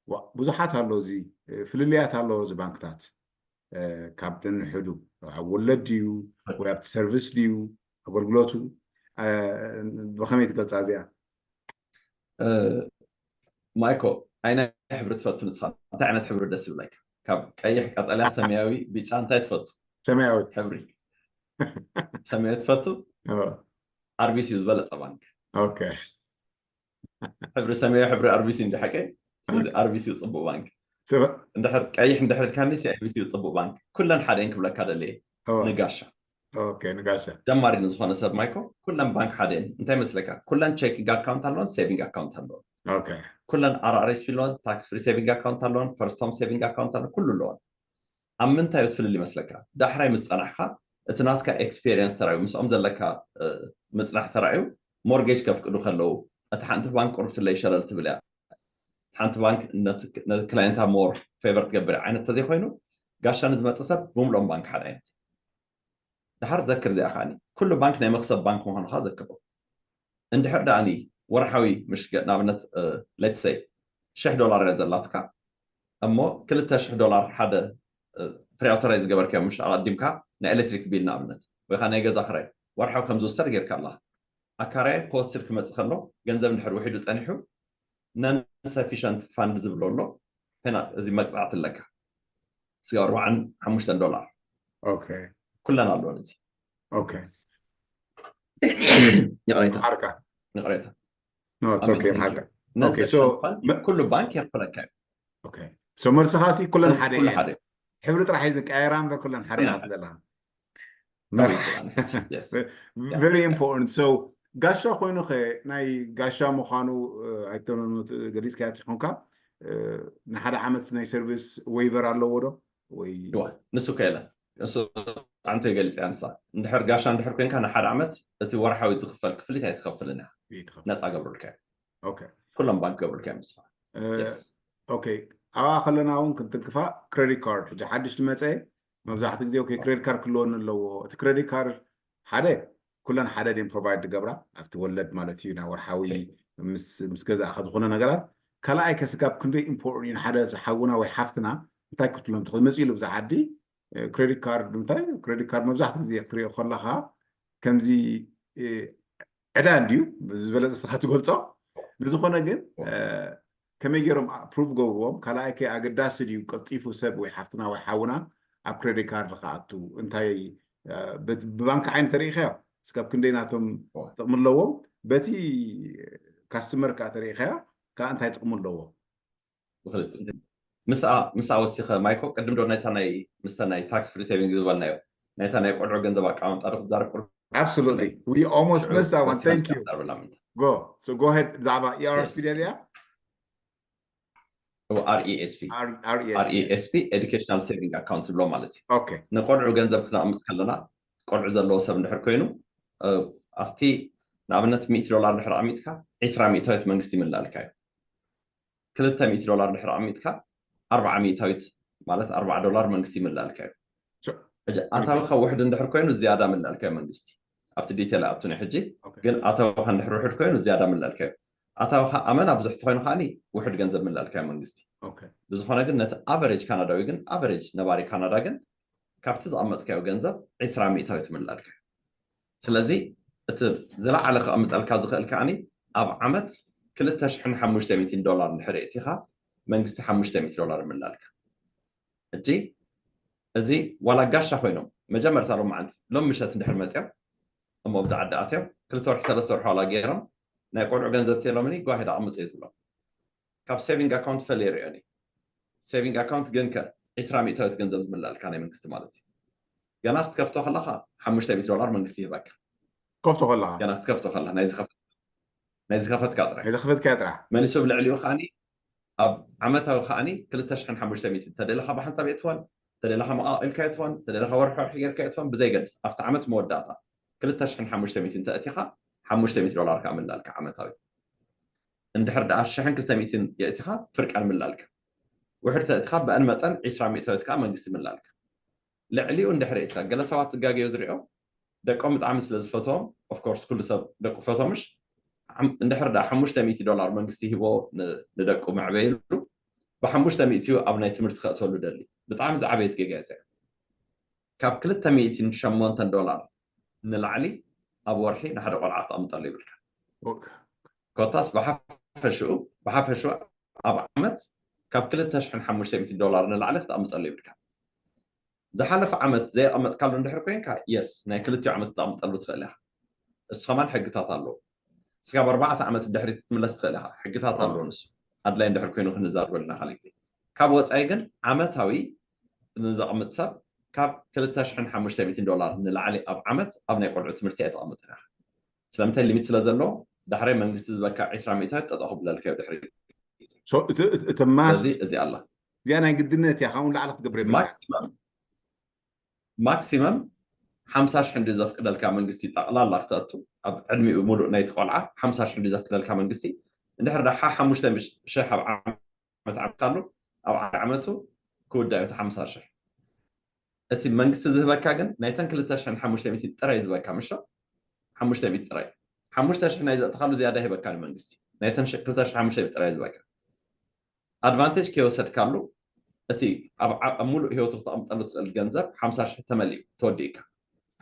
ዋ- ብዙሓት ኣሎ እዚ እ፣ ፍልልያት ኣሎ እዚ ባንክታት እ፣ ካብ ነንሕዱ ኣብ ወለድ ድዩ ወይ ኣብቲ ሰርቪስ ድዩ ኣገልግሎቱ እ፣ ብኸመይ ትገልፃ እዚኣ እ፣ ማይኮ ኣይናይ ሕብሪ ትፈቱ ንስኻ እንታይ ዓይነት ሕብሪ ደስ ይብለካ ካብ ቀይሕ ቀጠልያ ሰማያዊ ቢጫ እንታይ ትፈቱ ሰማያዊ ሕብሪ ሰማያዊ ትፈቱ እ፣ ኣርቢሲ ዝበለፀ ባንክ ኦኬ ሕብሪ ሰማያዊ ሕብሪ ኣርቢሲ እንዲ ሓቀ ስለዚ ኣርቢሲ እዩ ፅቡቅ ባንክ ሰባ- እንድሕር ቀይሕ እንድሕር ካኒ ሲኣይቢሲ እዩ ፅቡቅ ባንክ ኩለን ሓደ እየን ክብለካ ደለየ ኦ፣ ንጋሻ ኦኬ ንጋሻ ጀማሪ ንዝኾነ ሰብ ማይኮ ኩለን ባንክ ሓደ እየን እንታይ መስለካ ኩለን ቼኪንግ ኣካውንት ኣለዎን ሴቪንግ ኣካውንት ኣለዎን ኦኬ ኩለን ኣርኣርኤስፒ ኣለዎን ታክስ ፍሪ ሴቪንግ ኣካውንት ኣለዎን ፈርስት ሆም ሴቪንግ ኣካውንት ኣለዎን ኩሉ ኣለዎን ኣብ ምንታይ እዩ ትፍልል ይመስለካ ዳሕራይ ምስ ፀናሕካ እቲ ናትካ ኤክስፔሪንስ ተራዩ ምስኦም ዘለካ እ፣ ምፅናሕ ተራዩ ሞርጌጅ ከፍቅዱ ከለዉ እቲ ሓንቲ ባንክ ቁርብትለይ ሸለል ትብል እያ ሓንቲ ባንክ ነቲ ክላይንታ ሞር ፌቨር ትገብር ዓይነት ተዘይኮይኑ ጋሻ ንዝመፅእ ሰብ ብምልኦም ባንክ ሓደ ዓይነት ድሓር ዘክር እዚኣ ከዓኒ ኩሉ ባንክ ናይ መክሰብ ባንክ ምዃኑ ከዓ ዘክሮ እንድሕር ደኣኒ ወርሓዊ ምሽ ንኣብነት ሌትሰይ ሽሕ ዶላር እያ ዘላትካ እሞ ክልተ ሽሕ ዶላር ሓደ ፕሪኣውቶራይ ዝገበርካዮ ምሽ ኣቐዲምካ ናይ ኤሌክትሪክ ቢል ንኣብነት ወይ ከዓ ናይ ገዛ ክራይ ወርሓዊ ከም ዝውሰድ ጌርካ ኣላ ኣካራየ ክወስድ ክመፅእ ከሎ ገንዘብ እንድሕር ውሒዱ ፀኒሑ non sufficient fund ዝብሎ ኣሎ ፔና እዚ መቅፃዕቲ ኣለካ ስጋ ኣርባዓን ሓሙሽተን ዶላር ኦኬ ኩለን ኣለወን እዚ ኦኬ ይቕሬታ ሓርካ ይቕሬታ No, it's okay, ሓርካ non Okay, so- sufficient fund ኩሉ ባንክ የኽፍለካ እዩ ኦኬ so መልስኻ ሲ ኩለን ሓደ ኩሉ እየን። ሓደ ሕብሪ ጥራሕ እዩ ዝቀያየራ እምበር ኩለን ሓደ ኩለን ኢኻ ትብለላ Yes. very important so ጋሻ ኮይኑ ኸ ናይ ጋሻ ምዃኑ ኣይተመ ገሊፅካ ትኾንካ ንሓደ ዓመት ናይ ሰርቪስ ዌይቨር ኣለዎ ዶ ወይ እዋ፣ ንሱ ከ የለን ንሱ ኣንተ ገሊፅ ኣንሳ እንድሕር ጋሻ እንድሕር ኮንካ ንሓደ ዓመት እቲ ወርሓዊ ዝኽፈል ክፍሊት ኣይትኸፍልን እያ ይትኸፍ ነፃ ገብሩልካ እዮም። ኦኬ ኩሎም ባንክ ገብሩልካ እዮም ንስኻ እ፣ Yes. ኦኬ ኣብኣ ከለና እውን ክንትንክፋ ክሬዲት ካርድ ሕጂ ሓድሽ ዝመፀ መብዛሕትኡ ግዜ ኦኬ ክሬዲት ካርድ ክህልወኒ ኣለዎ እቲ ክሬዲት ካርድ ሓደ ኩለን ሓደ ድን ፕሮቫይድ ዝገብራ ኣብቲ ወለድ ማለት እዩ ናይ ወርሓዊ ምስ ምስ ገዛእካ ዝኾነ ነገራት ካልኣይ ከስጋብ ክንደይ ኢምፖርት እዩ ንሓደ ሓውና ወይ ሓፍትና እንታይ ክትብሎም ትኽእል መፅእ ኢሉ ብዛ ዓዲ ክሬዲት ካርድ እንታይ ክሬዲት ካርድ መብዛሕትኡ ግዜ ክትሪኦ ከለካ ከምዚ እ፣ ዕዳ እንድዩ ብዝበለፀ ስኻ ትገልፆ ንዝኾነ ግን እ፣ ከመይ ገይሮም ኣፕሩቭ ገብርዎም? ካልኣይ ከ ኣገዳሲ ድዩ ቀልጢፉ ሰብ ወይ ሓፍትና ወይ ሓውና ኣብ ክሬዲት ካርድ ክኣቱ? እንታይ ብባንክ ዓይኒ ተሪኢኸዮ? እስካብ ክንደይ ናቶም ጥቕሚ ኣለዎም? በቲ ካስተመር ከዓ ተሪኢኸዮ ከዓ እንታይ ጥቕሚ ኣለዎ? ምስኣ ምስኣ ወሲኸ ማይኮ ቅድም ዶ ናይታ ናይ ምስተ ናይ ታክስ ፍሪ ሴቪንግ ዝበልናዮ ናይታ ናይ ቆልዑ ገንዘብ ኣቀማምጣ ዶ ክትዛረብ ቁር Absolutely. We almost missed that one. Thank you. Go. So go ahead. ብዛዕባ E R S P ዲያ R E S P R E S P Educational Saving Account ዝብሎ ማለት እዩ። Okay. ንቆልዑ ገንዘብ ክነቕምጥ ከለና ቆልዑ ዘለዎ ሰብ እንድሕር ኮይኑ ኣብቲ ንኣብነት ሚእቲ ዶላር እንድሕር ኣቐሚጥካ ዕስራ ሚእታዊት መንግስቲ ይምልኣልካ እዩ። ክልተ ሚእቲ ዶላር ድሕሪ ኣቐሚጥካ ኣርባዓ ሚእታዊት ማለት ኣርባዓ ዶላር መንግስቲ ይምልኣልካ እዩ። ኣታዊካ ውሕድ እንድሕር ኮይኑ ዝያዳ ምልኣልካ እዩ መንግስቲ። ኣብቲ ዲቴል ኣይኣቱን ሕጂ፣ ግን ኣታዊካ እንድሕር ውሕድ ኮይኑ ዝያዳ ምልኣልካ እዩ። ኣታዊካ ኣመና ብዙሕ ተኮይኑ ከዓኒ ውሕድ ገንዘብ ምልኣልካ እዩ መንግስቲ። ብዝኾነ ግን ነቲ ኣቨሬጅ ካናዳዊ ግን ኣቨሬጅ ነባሪ ካናዳ ግን ካብቲ ዘቐመጥካዮ ገንዘብ ዕስራ ሚእታዊት ምልኣልካ እዩ። ስለዚ እቲ ዝለዓለ ከቐምጠልካ ዝኽእል ከዓኒ ኣብ ዓመት ክልተ ሽሕን ሓሙሽተ ሚእትን ዶላር እንድሕር የእቲኻ መንግስቲ ሓሙሽተ ሚእቲ ዶላር ይምልኣልካ። ሕጂ እዚ ዋላ ጋሻ ኮይኖም መጀመርታ ሎማዓንቲ ሎም ምሸት እንድሕር መፅዮም እሞ ኣብዚ ዓዲ ኣትዮም ክልተ ወርሒ ሰለስተ ወርሒ ዋላ ገይሮም ናይ ቆልዑ ገንዘብ ቴሎምኒ ጓሂድ ኣቐምጡ እየ ዝብሎም። ካብ ሴቪንግ ኣካውንት ፈልየ ሪኦ ኒ ሴቪንግ ኣካውንት ግን ከ ዒስራ ሚእታዊት ገንዘብ ዝምልኣልካ ናይ መንግስቲ ማለት እዩ። ገና ክትከፍቶ ከለካ ሓሙሽተ ሚእቲ ዶላር መንግስቲ ይህበካ። ከፍቶ ከለካ ገና ክትከፍቶ ከለካ ናይ ዝኸፈት ናይ ዝኸፈትካ ጥራይ ናይ ዝኸፈትካ ጥራሕ መሊሱ ኣብ ልዕሊኡ ከዓኒ ኣብ ዓመታዊ ከዓኒ ክልተ ሽሕን ሓሙሽተ ሚእትን ተደለካ ብሓንሳብ የእትወን ተደለካ መቃቂልካ የእትወን ተደለካ ወርሒ ወርሒ ጌርካ የእትወን ብዘይገድስ ኣብቲ ዓመት መወዳእታ ክልተ ሽሕን ሓሙሽተ ሚእትን ተእቲኻ ሓሙሽተ ሚእቲ ዶላር ከዓ ምልኣልካ ዓመታዊ። እንድሕር ደኣ ሽሕን ክልተ ሚእትን የእቲኻ ፍርቀን ምልኣልካ። ውሕድ ተእቲኻ ብኣን መጠን ዒስራ ሚእታዊት ከዓ መንግስቲ ምልኣልካ። ልዕሊኡ እንድሕር የእቲኻ ገለ ሰባት ዝጋገዮ ዝሪኦ ደቆም ብጣዕሚ ስለ ዝፈትዎም ኦፍኮርስ ኩሉ ሰብ ደቁ ፈትዎ ምሽ እንድሕር ደኣ ሓሙሽተ ሚእቲ ዶላር መንግስቲ ሂቦ ንደቁ መዕበይሉ ብሓሙሽተ ሚእቲኡ ኣብ ናይ ትምህርቲ ከእትወሉ ደሊ። ብጣዕሚ ዝዓበየት ጌጋ እያ እዚኣ። ካብ ክልተ ሚእትን ሸሞንተን ዶላር ንላዕሊ ኣብ ወርሒ ንሓደ ቆልዓ ክትኣምጠሉ ይብልካ። ኮታስ ብሓፈሽኡ ብሓፈሽኡ ኣብ ዓመት ካብ ክልተ ሽሕን ሓሙሽተ ሚእትን ዶላር ንላዕሊ ክትኣምጠሉ ይብልካ። ዝሓለፈ ዓመት ዘየቐመጥካሉ እንድሕር ኮይንካ የስ ናይ ክልቲኡ ዓመት ክትኣምጠሉ ትኽእል ኢኻ። እሱ ከማን ሕግታት ኣለዎ። እስካብ ኣርባዕተ ዓመት ድሕሪት ክትምለስ ትኽእል ኢኻ። ሕግታት ኣለዎ ንሱ ኣድላይ እንድሕር ኮይኑ ክንዛረበሉ ኢና ካልእ ግዜ። ካብ ወፃኢ ግን ዓመታዊ ንዘቕምጥ ሰብ ካብ ክልተ ሽሕን ሓሙሽተ ሚእትን ዶላር ንላዕሊ ኣብ ዓመት ኣብ ናይ ቆልዑ ትምህርቲ ኣይተቐምጥን ኢኻ። ስለምንታይ ሊሚት ስለ ዘለዎ ዳሕራይ መንግስቲ ዝበካ ዒስራ ሚእታዊት ጠጠው ክብለልካ እዩ ድሕሪ እቲ ማስ እዚ ኣላ እዚኣ ናይ ግድነት እያ ካብኡ ንላዕሊ ክትገብር የብልካ ማክሲመም ማክሲመም ሓምሳ ሽሕ እንዲ ዘፍቅደልካ መንግስቲ ጠቕላላ ክተእቱ ኣብ ዕድሚኡ ሙሉእ ናይቲ ቆልዓ ሓምሳ ሽሕ እንዲ ዘፍቅደልካ መንግስቲ እንድሕር ደሓ ሓሙሽተ ሽሕ ኣብ ዓመት ዓመት ኣሉ ኣብ ዓመቱ ክውዳእ እቲ ሓምሳ ሽሕ እቲ መንግስቲ ዝህበካ ግን ናይተን ክልተ ሽሕን ሓሙሽተ ሚእትን ጥራይ ዝበካ ምሽ ሓሙሽተ ሚእቲ ጥራይ ሓሙሽተ ሽሕ ናይ ዘእትኻሉ ዝያዳ ሂበካ ንመንግስቲ ናይተን ክልተ ሽሕ ሓሙሽተ ሚእቲ ጥራይ ዝበካ ኣድቫንቴጅ ከይወሰድካሉ እቲ ኣብ ሙሉእ ህይወቱ ክተቐምጠሉ ትኽእል ገንዘብ ሓምሳ ሽሕ ተመሊኡ ተወዲእካ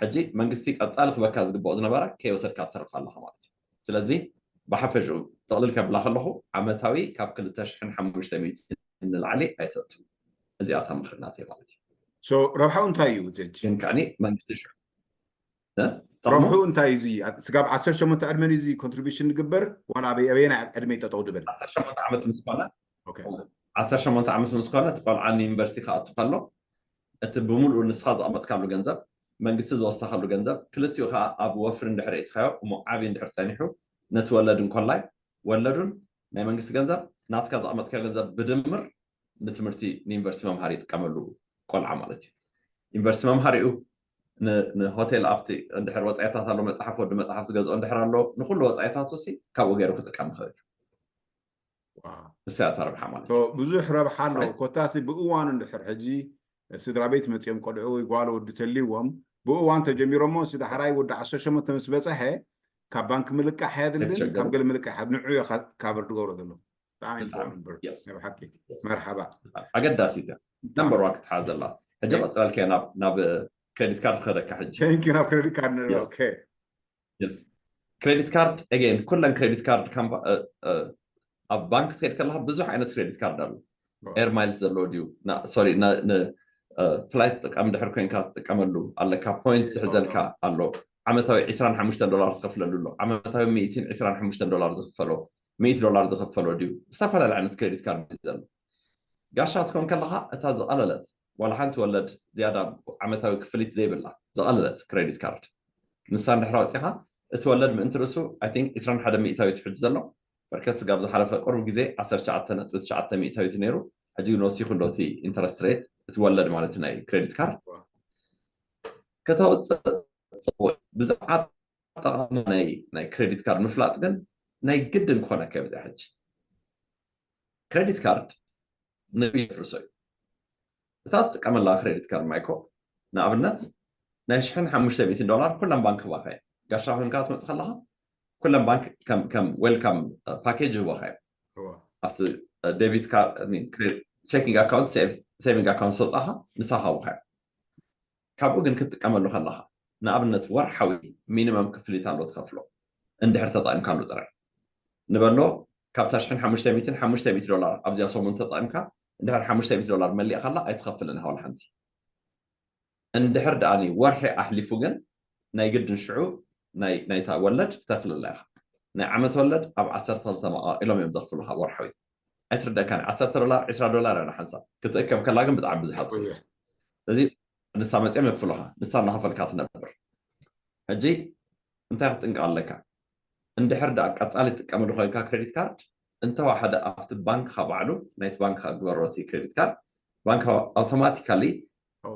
ሕጂ መንግስቲ ቀፃሊ ክበካ ዝግበኦ ዝነበረ ከይወሰድካ ትተርፍ ኣለካ ማለት እዩ። ስለዚ ብሓፈሽኡ ጥቕልል ከብላ ከለኹ ዓመታዊ ካብ ክልተ ሽሕን ሓሙሽተ ሚእትን ንላዕሊ ኣይተእቱ። እዚኣ እታ ምኽሪ ናተይ ማለት እዩ። ረብሓኡ እንታይ እዩ ጀጅ? ግን ከዓኒ መንግስቲ ሽዑ ረብሑ እንታይ እዩ? እዚ ስጋብ ዓሰርተ ሸሞንተ ዕድመ እዚ ኮንትሪቢሽን ዝግበር ዋላ ኣበየናይ ዕድመ ጠጠው ድብል? ዓሰርተ ሸሞንተ ዓመት ምስ ኮነ ዓሰርተ ሸሞንተ ዓመት ምስ ኮነ እቲ ቆልዓ ንዩኒቨርሲቲ ክኣቱ ከሎ እቲ ብምሉኡ ንስኻ ዘቐመጥካሉ ገንዘብ መንግስቲ ዝወሰኸሉ ገንዘብ ክልቲኡ ከዓ ኣብ ወፍሪ እንድሕር እትካዮ እሞ ዓብዪ እንድሕር ፀኒሑ ነቲ ወለድ እንኮላይ ወለዱን ናይ መንግስቲ ገንዘብ ናትካ ዘቐመጥካዮ ገንዘብ ብድምር ንትምህርቲ ንዩኒቨርሲቲ መምሃሪ ይጥቀመሉ ቆልዓ ማለት እዩ። ዩኒቨርሲቲ መምሃሪኡ ንሆቴል ኣብቲ እንድሕር ወፃኢታት ኣሎ መፅሓፍ ወዲ መፅሓፍ ዝገዝኦ እንድሕር ኣሎ ንኩሉ ወፃኢታቱ ሲ ካብኡ ገይሩ ክጥቀም ይኽእል እዩ። እሳ እያ ረብሓ ማለት እዩ። ብዙሕ ረብሓ ኣሎ። ኮታሲ ብእዋኑ እንድሕር ሕጂ ስድራ ቤት መፂኦም ቆልዑ ወይ ጓል ወዲ ተልዎም ብእዋን ተጀሚሮሞ ሲ ዳሕራይ ወዲ ዓሰርተ ሸሞንተ ምስ በፀሐ ካብ ባንክ ምልቃሕ የድልን ካብ ገለ ምልቃሕ ንዑ ካቨር ዝገብሮ ዘሎ ብጣዕሚ important ብር ናይ ብሓቂ መርሓባ ኣገዳሲት እያ ነምበር ዋን ክትሓዝ ዘላ ሕጂ ቀፅለልከ ናብ ክሬዲት ካርድ ክኸደካ ሕጂ thank you ናብ ክሬዲት ካርድ ንሪኦ okay ክሬዲት ካርድ again ኩለን ክሬዲት ካርድ ኣብ ባንክ ትኸይድ ከለካ ብዙሕ ዓይነት ክሬዲት ካርድ ኣሎ። ኤር ማይልስ ዘለዎ ድዩ? ሶሪ፣ ፍላይት ትጥቀም ድሕር ኮይንካ ትጥቀመሉ ኣለካ። ፖይንት ዝሕዘልካ ኣሎ። ዓመታዊ ዕስራን ሓሙሽተን ዶላር ዝኸፍለሉ ኣሎ። ዓመታዊ ሚእትን ዕስራን ሓሙሽተን ዶላር ዝኽፈሎ፣ ሚእቲ ዶላር ዝኽፈሎ ድዩ? ዝተፈላለዩ ዓይነት ክሬዲት ካርድ እዩ ዘሎ። ጋሻ ክትኮን ከለካ እታ ዝቐለለት፣ ዋላ ሓንቲ ወለድ ዝያዳ ዓመታዊ ክፍሊት ዘይብላ ዝቐለለት ክሬዲት ካርድ፣ ንሳ እንድሕር ኣውፂኻ፣ እቲ ወለድ ምእንቲ ርእሱ፣ I think፣ ዕስራን ሓደ ሚእታዊት ሕጂ ዘሎ። በርከስ ስጋብ ዝሓለፈ ቅሩብ ግዜ ዓሰርተ ትሽዓተ ነጥቢ ትሽዓተ ሚእታዊት ነይሩ። ሕጂ ግን ወሲኹ ኣሎ እቲ ኢንተረስት ሬት፣ እቲ ወለድ ማለት ናይ ክሬዲት ካርድ። ከተውፅእ ፅቡቅ። ብዛዕባ ኣጠቓቕማ ናይ ናይ ክሬዲት ካርድ ምፍላጥ ግን ናይ ግድን ክኾነካ እዩ። ብዚ ሕጂ ክሬዲት ካርድ ንግዲ የፍርሶ እዩ። እታ ትጥቀመላ ክሬዲት ካርድ ማይኮ፣ ንኣብነት፣ ናይ ሽሕን ሓሙሽተ ሚእትን ዶላር ኩለን ባንክ ክህባካ እየን። ጋሻ ኮይንካ ትመፅእ ከለካ ኩለን ባንክ ከም ከም ዌልካም ፓኬጅ ይህባካ እዮም። ኣብቲ ዴቢት ካርድ፣ ቼኪንግ ኣካውንት፣ ሴቪንግ ኣካውንት ዝተውፃእካ ንሳ ክህቡካ እዮም። ካብኡ ግን ክትጥቀመሉ ከለካ፣ ንኣብነት፣ ወርሓዊ ሚኒመም ክፍሊት ኣሎ ትኸፍሎ፣ እንድሕር ተጠቂምካሉ ጥራይ። ንበሎ፣ ካብታ ሽሕን ሓሙሽተ ሚእትን ሓሙሽተ ሚእቲ ዶላር ኣብዚኣ ሰሙን ተጠቂምካ፣ እንድሕር ሓሙሽተ ሚእቲ ዶላር መሊእካላ ኣይትኸፍልን ኢኻ ዋላ ሓንቲ። እንድሕር ደኣኒ ወርሒ ኣሕሊፉ ግን ናይ ግድን ሽዑ ናይ ናይታ ወለድ ክተፍልላ ኢኻ። ናይ ዓመት ወለድ ኣብ ዓሰርተ ክልተ መቓቒሎም እዮም ዘኽፍሉኻ ወርሓዊ። ኣይትርደእካን። ዓሰርተ ዶላር፣ ዕስራ ዶላር እያ ንሓንሳብ። ክትእከብ ከላ ግን ብጣዕሚ ብዙሓት ትኸውን። ስለዚ ንሳ መፅኦም የኽፍሉኻ፣ ንሳ እናኸፈልካ ትነብር። ሕጂ እንታይ ክትጥንቀቕ ኣለካ? እንድሕር ደኣ ቀፃሊ ትጥቀመሉ ኮይንካ ክሬዲት ካርድ፣ እንተወሓደ ኣብቲ ባንክኻ ባዕሉ፣ ናይቲ ባንክኻ ግበሮ እቲ ክሬዲት ካርድ፣ ባንክ ኣውቶማቲካሊ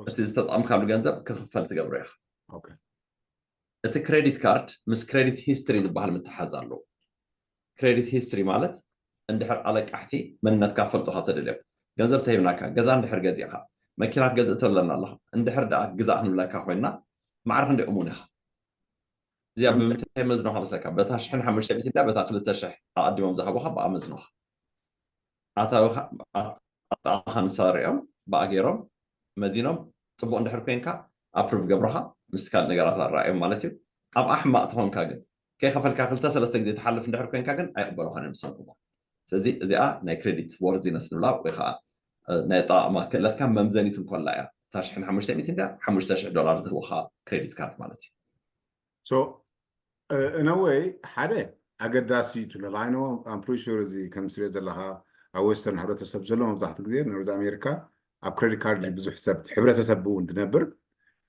እቲ ዝተጠቐምካሉ ገንዘብ ክኽፈል ትገብሮ ኢኻ። እቲ ክሬዲት ካርድ ምስ ክሬዲት ሂስትሪ ዝበሃል ምትሓዝ ኣለዎ። ክሬዲት ሂስትሪ ማለት እንድሕር ኣለቃሕቲ መንነትካ ክፈልጡኻ ተደልዮም፣ ገንዘብ ተሂብናካ፣ ገዛ እንድሕር ገዚእኻ፣ መኪና ክገዝእ ትብለና ኣለኻ፣ እንድሕር ደኣ ግዛእ ክንብለካ ኮይንና፣ ማዕረ ክንደይ እሙን ኢኻ? እዚኣ ብምንታይ መዝኖኻ መስለካ? በታ ሽሕን ሓሙሽተ ሚእትን ድያ በታ ክልተ ሽሕ ኣቐዲሞም ዝሃቡኻ ብኣ መዝኖኻ። ኣታዊኻ፣ ኣጣቕማኻ ንሳ ሪኦም፣ ብኣ ገይሮም መዚኖም፣ ፅቡቕ እንድሕር ኮይንካ ኣፕሩቭ ገብሮኻ፣ ምስ ካልእ ነገራት ኣረኣዮም ማለት እዩ። ኣብኣ ሕማቕ ተኾንካ ግን፣ ከይኸፈልካ ክልተ ሰለስተ ግዜ ትሓልፍ እንድሕር ኮይንካ ግን ኣይቕበሉኻን እዮም፣ ዝሰምዑኻ። ስለዚ እዚኣ ናይ ክሬዲት ወርዚነስ ንብላ ወይ ከዓ ናይ ኣጠቓቕማ ክእለትካ መምዘኒት እንኮላ እያ። እታ ሽሕን ሓሙሽተ ሚእትን ድያ ሓሙሽተ ሽሕ ዶላር ዝህቡኻ ክሬዲት ካርድ ማለት እዩ። So in a way ሓደ ኣገዳሲ እዩ ትብለላ። I know, I'm pretty sure እዚ ከም ትሪኦ ዘለኻ ኣብ ዌስተርን ሕብረተሰብ ዘሎ መብዛሕትኡ ግዜ ኖርዝ ኣሜሪካ ኣብ ክሬዲት ካርድ ብዙሕ ሰብ፣ ሕብረተሰብ እውን ዝነብር።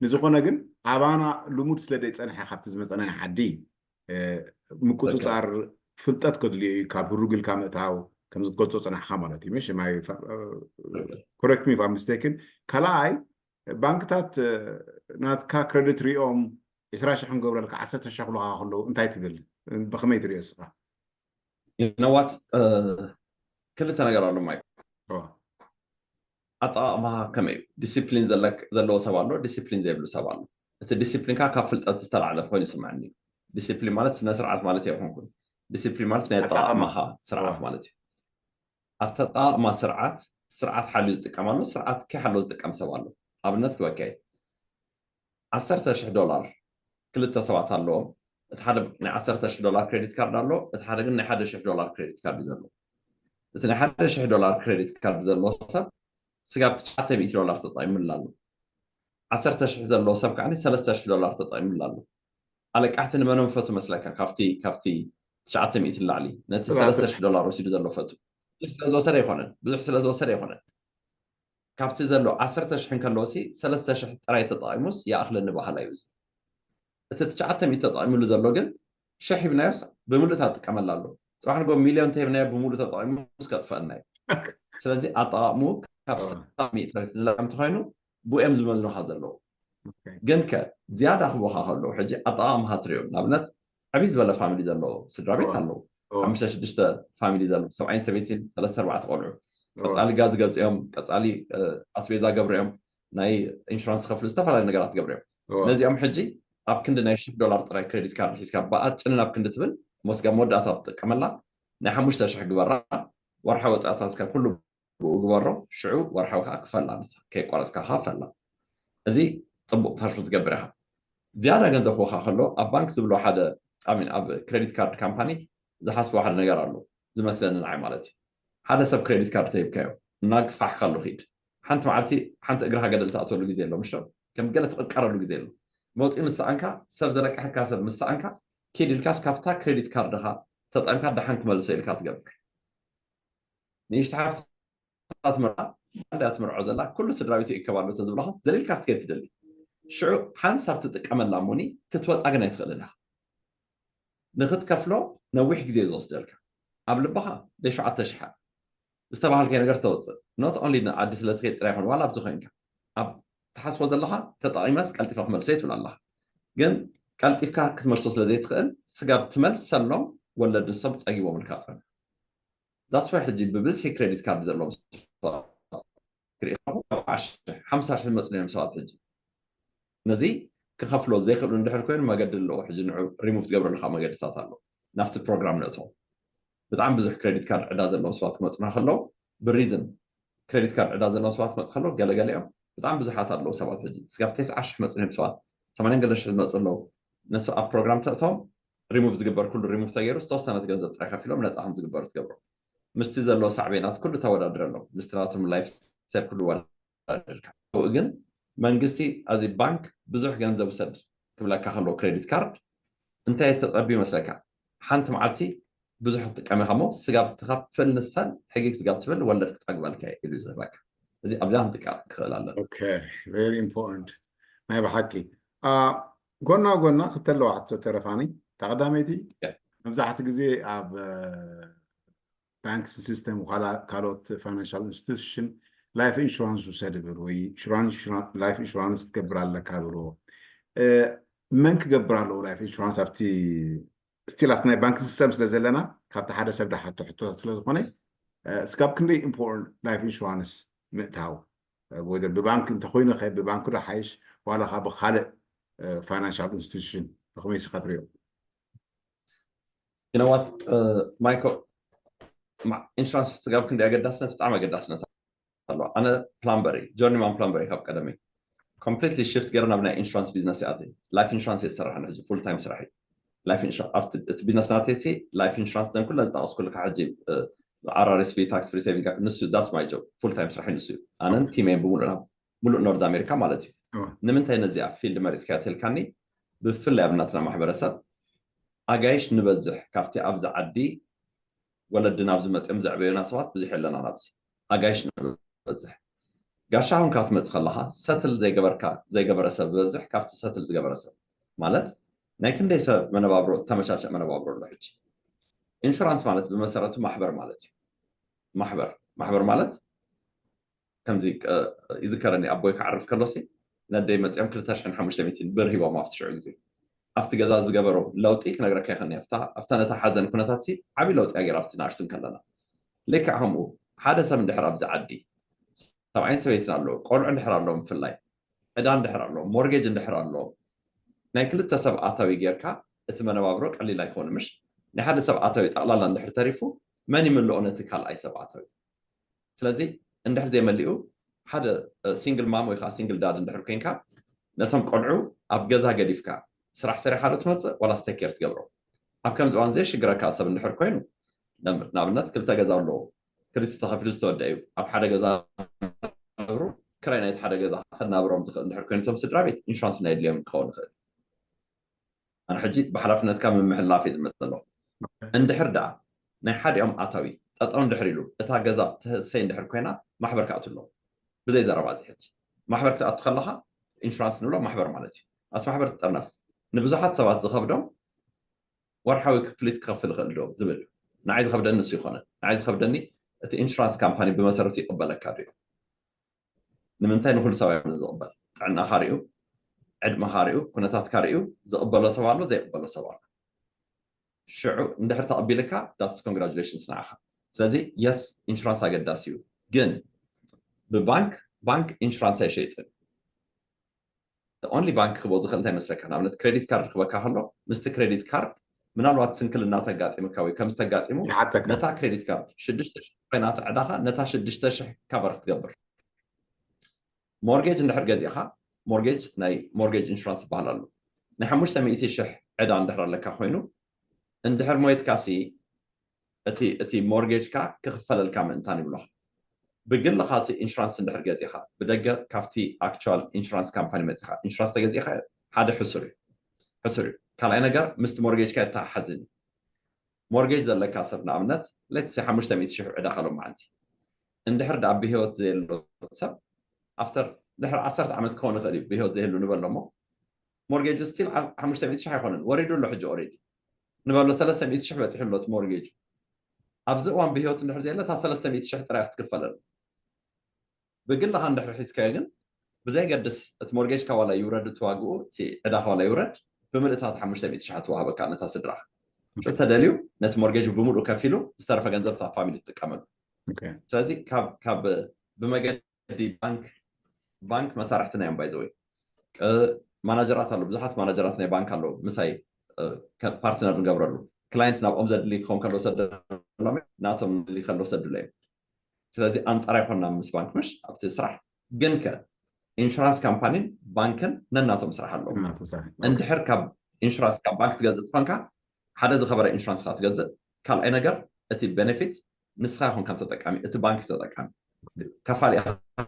ንዝኾነ ግን ኣባና ልሙድ ስለ ዘይፀንሐ ካብቲ ዝመፀና ዓዲ ምቁፅፃር ፍልጠት ከድልዮ እዩ። ካብ ህሩግ ኢልካ ምእታው ከም ዝትገልፆ ፅናሕካ ማለት እዩ። ምሽ ማይ፣ correct me if I'm mistaken። ካልኣይ ባንክታት ናትካ ክሬዲት ሪኦም ዕስራ ሽሕ ንገብረልካ ዓሰርተ ሽሕ ክብሉካ ከለዉ እንታይ ትብል? ብኸመይ ትሪኦ እስኻ? You know what? ክልተ ነገር ኣሎ ማይክ። ኣጠቓቕማኻ ከመይ እዩ? ዲሲፕሊን ዘለዎ ሰብ ኣሎ፣ ዲሲፕሊን ዘይብሉ ሰብ ኣሎ። እቲ ዲሲፕሊንካ ካብ ፍልጠት ዝተላዕለ ኮይኑ ይስምዐኒ እዩ። ዲሲፕሊን ማለት ስነ ስርዓት ማለት ኣይኮንኩን። ዲሲፕሊን ማለት ናይ ኣጠቓቕማኻ ስርዓት ማለት እዩ። ኣብቲ ኣጠቓቕማ ስርዓት፣ ስርዓት ሓልዩ ዝጥቀም ኣሎ፣ ስርዓት ከይሓለወ ዝጥቀም ሰብ ኣሎ። ኣብነት ክበካ እየ። ዓሰርተ ሽሕ ዶላር ክልተ ሰባት ኣለዎም። እቲ ሓደ ናይ ዓሰርተ ሽሕ ዶላር ክሬዲት ካርድ ኣሎ፣ እቲ ሓደ ግን ናይ ሓደ ሽሕ ዶላር ክሬዲት ካርድ እዩ ዘለዎ። እቲ ናይ ሓደ ሽሕ ዶላር ክሬዲት ካርድ ዘለዎ ሰብ ስጋብ ትሽዓተ ሚእቲ ዶላር ተጠቂሙላ ኣሎ። ዓሰርተ ሽሕ ዘለዎ ሰብ ከዓ ሰለስተ ሽሕ ዶላር ተጠቂሙላ ኣሎ። ኣለቃሕቲ ንመኖም ፈቱ መስለካ? ካብቲ ካብቲ ትሽዓተ ሚእቲ ንላዕሊ ነቲ ሰለስተ ሽሕ ዶላር ወሲዱ ዘሎ ፈቱ። ብዙሕ ስለ ዝወሰደ ኣይኮነን፣ ብዙሕ ስለ ዝወሰደ ኣይኮነን። ካብቲ ዘሎ ዓሰርተ ሽሕ እንከለዎ ሲ ሰለስተ ሽሕ ጥራይ ተጠቒሙስ ይኣኽለኒ በሃላይ እዩ። እዚ እቲ ትሽዓተ ሚእቲ ተጠቒሙሉ ዘሎ ግን ሽሕ ሂብናዮስ ብምሉእ እታ ትጥቀመላ ኣሎ። ፅባሕ ንጎ ሚልዮን ተሂብናዮ ብምሉእ ተጠቒሙስ ከጥፈአና እዩ። ስለዚ ኣጠቓቕሙ ካብ ሰላሳ ሚእታዊት ንላዕሊ እንተኾይኑ ብኡ እዮም ዝመዝኑኻ ዘለዉ። ግን ከ ዝያዳ ክቦኻ ከለዉ ሕጂ ኣጠቓቕምኻ ትሪኦ። ንኣብነት ዕብይ ዝበለ ፋሚሊ ዘለዎ ስድራ ቤት ኣለዉ። ሓሙሽተ ሽዱሽተ ፋሚሊ ዘለዉ ሰብኣይን ሰበይትን ሰለስተ ኣርባዕተ ቆልዑ። ቀፃሊ ጋዝ ገዝኦም፣ ቀፃሊ ኣስቤዛ ገብርኦም፣ ናይ ኢንሹራንስ ዝኸፍሉ ዝተፈላለዩ ነገራት ገብርኦም። ነዚኦም ሕጂ ኣብ ክንዲ ናይ ሽሕ ዶላር ጥራይ ክሬዲት ካርድ ሒዝካ ብኣጭንን ኣብ ክንዲ ትብል ሞስጋ መወዳእታ ትጥቀመላ ናይ ሓሙሽተ ሽሕ ግበራ። ወርሓዊ ወፃእታትካ ኩሉ ብኡ ግበሮ። ሽዑ ወርሓዊ ከዓ ክፈላ ንሳ ከይቋረፅካ ከዓ ፈላ። እዚ ፅቡቅ ታሽፉ ትገብር ኢኻ። ዝያዳ ገንዘብ ክወካ ከሎ ኣብ ባንክ ዝብሎ ሓደ ኣሚን ኣብ ክሬዲት ካርድ ካምፓኒ ዝሓስቦ ሓደ ነገር ኣሎ። ዝመስለኒ ንዓይ ማለት እዩ። ሓደ ሰብ ክሬዲት ካርድ ተሂብካዮ እናግፋሕካሉ ኪድ፣ ሓንቲ መዓልቲ ሓንቲ እግርኻ ገደል ትኣትወሉ ግዜ ኣሎ፣ ምሽ ከም ገለ ትቕቀረሉ ግዜ ኣሎ። መውፅኢ ምስ ሰኣንካ ሰብ ዘለቅሐካ ሰብ ምስ ሰኣንካ ኪድ ኢልካስ ካብታ ክሬዲት ካርድኻ ተጠቂምካ ደሓን ክመልሶ ኢልካ ትገብር። ንእሽቲ ሓፍቲ ኣትምራ እንዳ ትምርዖ ዘላ ኩሉ ስድራ ቤት ይእከብ ኣሎ ተዝብላኻ ዘሊልካ ክትከድ ትደሊ። ሽዑ ሓንሳብ ትጥቀመላ ሞኒ ክትወፃ ግን ኣይትኽእልን ኢኻ። ንክትከፍሎ ነዊሕ ግዜ እዩ ዝወስደልካ። ኣብ ልብኻ ደ ሸውዓተ ሽሓ ዝተባሃልካዮ ነገር ተወፅእ። ኖት ኦንሊ ንዓዲ ስለ ትኸይድ ጥራይ ይኾን ዋላ ኣብዚ ኮይንካ ኣብ ትሓስቦ ዘለኻ ተጠቒመስ ቀልጢፈ ክመልሶ እየ ትብል ኣለኻ። ግን ቀልጢፍካ ክትመልሶ ስለ ዘይትኽእል ስጋብ ትመልሰሎም ወለድ ንሶም ፀጊቦምልካ ፀንሑ። ዳትስ ዋይ ሕጂ ብብዝሒ ክሬዲት ካርድ ዘለዎም ሰባት ክርኢ ከለኹ ኣርባዓ ሽሕ ሓምሳ ሽሕ ዝመፅኡ እዮም ሰባት ሕጂ። ነዚ ክኸፍሎ ዘይክእሉ እንድሕር ኮይኑ መገዲ ኣለዎ። ሕጂ ንዑ ሪሙቭ ትገብረሉ ካብ መገድታት ኣሎ። ናብቲ ፕሮግራም ነእትዎም። ብጣዕሚ ብዙሕ ክሬዲት ካርድ ዕዳ ዘለዎም ሰባት ክመፁና ከለዉ ብሪዝን ክሬዲት ካርድ ዕዳ ዘለዎም ሰባት ክመፁ ከለዉ ገለገለ እዮም። ብጣዕሚ ብዙሓት ኣለዉ ሰባት ሕጂ ስጋብ ተስዓ ሽሕ መፅኡ እዮም ሰባት ሰማንያን ገለ ሽሕ ዝመፁ ኣለዉ። ነሱ ኣብ ፕሮግራም ተእቶም ሪሙቭ ዝግበር ኩሉ ሪሙቭ ተገይሩ ዝተወሰነት ገንዘብ ጥራይ ከፊሎም ነፃ ከም ዝግበሩ ትገብሮ። ምስቲ ዘሎ ሳዕቤናት ኩሉ ተወዳድረሎም ምስቲ ናቶም ላይፍ ስታይል ኩሉ ወዳድርካ። ግን መንግስቲ ኣብዚ ባንክ ብዙሕ ገንዘብ ውሰድ ክብለካ ከሎ ክሬዲት ካርድ እንታይ ተጸቢ ይመስለካ? ሓንቲ መዓልቲ ብዙሕ ትጥቀም ኢኻ እሞ ስጋብ ትኸፍል ንሰን ሕጊግ ስጋብ ትብል ወለድ ክጸግበልካ እዩ ኢሉ ዝህበካ። እዚ ኣብዚኣ ክንጥቀም ክኽእል ኣለና። Okay, very important ናይ ብሓቂ። አ፣ ጎና ጎና ክተለዋ ሕቶ ተረፋኒ። እታ ቀዳመይቲ Yeah. መብዛሕቲ ግዜ ኣብ ባንክ ሲስተም ካልኦት ፋይናንሻል ኢንስቲቱሽን ላይፍ ኢንሹራንስ ውሰድ ይብል ወይ ላይፍ ኢንሹራንስ ትገብር ኣለካ ይብልዎ። እ፣ መን ክገብር ኣለዎ ላይፍ ኢንሹራንስ ኣብቲ ስቲላት ናይ ባንክ ሲስተም ስለ ዘለና ካብቲ ሓደ ሰብ ድሓቶ ሕቶታት ስለ ዝኾነ እ፣ እስካብ ክንደይ ኢምፖርታንት ላይፍ ኢንሹራንስ ምእታው እ፣ ወይዘር ብባንክ እንተኮይኑ ከ ብባንክ ዶ ሓይሽ ዋላ ካብ ካልእ ፋይናንሻል ኢንስቲቱሽን ብከመይ ስኻ ትሪኦ? You know what, ማይኮ፣ ኢንሹራንስ ስጋብ ክንደይ ኣገዳስነት ብጣዕሚ ኣገዳስነት ኣለዋ። ኣነ ፕላምበር እዩ፣ ጆርኒማን ፕላምበር እዩ ካብ ቀደመይ። ኮምፕሊትሊ ሽፍት ገይረ ናብ ናይ ኢንሹራንስ ቢዝነስ ይኣተ። ላይፍ ኢንሹራንስ እየ ዝሰርሕ ሕጂ ፉል ታይም ስራሕ እዩ። ላይፍ ኢንሹራንስ ኣብቲ እቲ ቢዝነስ ናተይሲ ላይፍ ኢንሹራንስ ዘን ኩለን ዝጠቐስኩልካ ሕጂ ኣር ኣር ኤስ ፒ፣ ታክስ ፍሪ ሴቪንግ፣ ንሱ that's my job፣ ፉል ታይም ስራሕ ንሱ እዩ። ኣነን ቲመይን ብምሉእ ናብ ሙሉእ ኖርዝ ኣሜሪካ ማለት እዩ። እወ። ንምንታይ ነዚኣ ፊልድ መሪፅካ ተልካኒ? ብፍላይ ኣብ ናትና ማሕበረሰብ ኣጋይሽ ንበዝሕ ካብቲ ኣብዚ ዓዲ ወለድና ኣብዚ መፅኦም ዘዕበዩና ሰባት ብዙሕ የለና ናብዚ ኣጋይሽ ንበዝሕ። ጋሻ ኹንካ ክትመፅእ ከለኻ ሰትል ዘይገበርካ ዘይገበረ ሰብ ዝበዝሕ ካብቲ ሰትል ዝገበረ ሰብ ማለት ናይ ክንደይ ሰብ መነባብሮ ተመቻቸ መነባብሮ ኣሎ። ሕጂ ኢንሹራንስ ማለት ብመሰረቱ ማሕበር ማለት እዩ። ማሕበር ማሕበር ማለት ከምዚ እ፣ ይዝከረኒ ኣቦይ ክዓርፍ ከሎሲ ነደይ መፅኦም ክልተ ሽሕን ሓሙሽተ ሚእትን ብር ሂቦም ኣብቲ ሽዑ ግዜ ኣብቲ ገዛ ዝገበሮ ለውጢ ክነግረካ ይኽእል እየ። ኣብታ ኣብታ ነታ ሓዘን ኩነታት ሲ ዓብዪ ለውጢ ኣገይራ ኣብቲ ንኣሽቱ እንከለና ልክዕ ከምኡ ሓደ ሰብ እንድሕር ኣብዚ ዓዲ ሰብኣይን ሰበይትን ኣለዎ ቆልዑ እንድሕር ኣለዎ ምፍላይ ዕዳ እንድሕር ኣለዎ ሞርጌጅ እንድሕር ኣለዎ ናይ ክልተ ሰብ ኣታዊ ጌርካ እቲ መነባብሮ ቀሊል ኣይኮነ ምሽ ናይ ሓደ ሰብ ኣታዊ ጠቕላላ እንድሕር ተሪፉ መን ይምልኦ ነቲ ካልኣይ ሰብ ኣታዊ ስለዚ እንድሕር ዘይመሊኡ ሓደ ሲንግል ማም ወይ ከዓ ሲንግል ዳድ እንድሕር ኮይንካ ነቶም ቆልዑ ኣብ ገዛ ገዲፍካ ስራሕ ሰሪሓ ዶ ትመፅእ ዋላ ስቴኬር ትገብሮ ኣብ ከምዚ እዋን ዘይሽግረካ ሰብ እንድሕር ኮይኑ ንኣብነት ክልተ ገዛ ኣለዎ ክልቲ ተኸፊሉ ዝተወደ እዩ ኣብ ሓደ ገዛ ነብሩ ክራይ ናይቲ ሓደ ገዛ ክናብሮም ዝኽእል እንድሕር ኮይኑ እቶም ስድራ ቤት ኢንሹራንስ ናይ ድልዮም ክኸውን ይኽእል ኣነ ሕጂ ብሓላፍነትካ ምምሕላፍ እዩ ዝመፅእ ኣለኹ እንድሕር ደኣ ናይ ሓዲኦም ኣታዊ ጠጠው እንድሕር ኢሉ እታ ገዛ ትህሰይ እንድሕር ኮይና ማሕበር ክኣቱ ኣለዎ ብዘይ ዘረባ እዚ ሕጂ ማሕበር ክትኣቱ ከለኻ ኢንሹራንስ ንብሎ ማሕበር ማለት እዩ ኣብቲ ማሕበር ትጠርነፍ ንብዙሓት ሰባት ዝኸብዶም ወርሓዊ ክፍሊት ክኸፍል ይኽእል ዶ ዝብል ንዓይ ዝኸብደኒ ንሱ ይኾነ ንዓይ ዝኸብደኒ እቲ ኢንሹራንስ ካምፓኒ ብመሰረቱ ይቕበለካ ዶ ንምንታይ ንኩሉ ሰብ እዮም ዝቕበል ጥዕናኻ ሪኡ ዕድመኻ ሪኡ ኩነታትካ ሪኡ ዝቕበሎ ሰብ ኣሎ ዘይቕበሎ ሰብ ኣሎ ሽዑ እንድሕር ተቐቢልካ that's congratulations ንዓኻ ስለዚ የስ ኢንሹራንስ ኣገዳሲ እዩ ግን ብባንክ ባንክ ኢንሹራንስ ኣይሸይጥን only ባንክ ክቦ ዝኽእል እንታይ መስለካ ንኣብነት ክሬዲት ካርድ ክበካ ከሎ ምስቲ ክሬዲት ካርድ ምናልባት ስንክልና ተጋጢምካ ወይ ከም ዝተጋጢሙ ይሓተካ ነታ ክሬዲት ካርድ ሽዱሽተ ሽሕ ኮይና ትዕዳኻ ነታ ሽዱሽተ ሽሕ ካቨር ክትገብር ሞርጌጅ እንድሕር ገዚእኻ ሞርጌጅ ናይ ሞርጌጅ ኢንሹራንስ ይበሃል ኣሎ ናይ ሓሙሽተ ሚእቲ ሽሕ ዕዳ እንድሕር ኣለካ ኮይኑ እንድሕር ሞየትካ ሲ እቲ mortgage ካ ክኽፈለልካ ምእንታን ይብሎ። ብግልኻ እቲ insurance እንድሕር ገዚእኻ፣ ብደገ ካብቲ actual insurance company መፂኻ insurance ተገዚእኻ፣ ሓደ ሕሱር እዩ። ሕሱር እዩ። ካልኣይ ነገር ምስቲ mortgage ካ የተሓሓዝን እዩ። Mortgage ዘለካ ሰብ ንኣብነት let's say ሓሙሽተ ሚእቲ ሺሕ ዕዳ ከሎ መዓልቲ እንድሕር ደኣ ብህይወት ዘየሎ ሰብ after ድሕሪ ዓሰርተ ዓመት ክኸውን ይኽእል እዩ ብህይወት ዘየሉ ንበሎ እሞ mortgage still ሓሙሽተ ሚእቲ ሺሕ ኣይኮነን፣ ወሪዱ ኣሎ ሕጂ already ንበሎ ሰለስተ ሚእቲ ሺሕ በፂሑ ኣሎ እቲ mortgage። ኣብዚ እዋን ብህይወት እንድሕር ዘየለ እታ ሰለስተ ሚእቲ ሺሕ ጥራይ ክትክፈለሉ። ብግልኻ እንድሕር ሒዝካዮ ግን ብዘይገድስ እቲ mortgage ካ ዋላ ይውረድ እቲ ዋግኡ፣ እቲ ዕዳ ካ ዋላ ይውረድ፣ ብምልእታ እቲ ሓሙሽተ ሚእቲ ሺሕ ትወሃበካ ነታ ስድራኻ። ተደልዩ ነቲ mortgage ብምሉእ ከፊሉ ዝተረፈ ገንዘብ እታ family ትጥቀመሉ። ስለዚ ካብ ብመገዲ ባንክ፣ ባንክ መሳርሕትና እዮም by the way። ማናጀራት ኣሎ፣ ብዙሓት ማናጀራት ናይ ባንክ ኣሎ፣ ምሳይ partner ንገብረሉ። Client ናብኦም ዘድሊ ክኸውን ከሎ ሰደሎም፣ ናቶም ዘድሊ ከሎ ሰድሎ እዮም። ስለዚ ኣንጻር ኣይኮንና ምስ ባንክ ምሽ ኣብቲ ስራሕ። ግን ከ insurance company ን ባንክን ነናቶም ስራሕ ኣለዎም። እንድሕር ካብ insurance ካብ ባንክ ትገዝእ ትኾንካ ሓደ ዝኸበረ insurance ካ ትገዝእ። ካልኣይ ነገር እቲ benefit ንስኻ ይኾንካ ተጠቃሚ፣ እቲ ባንክ ተጠቃሚ። ከፋሊ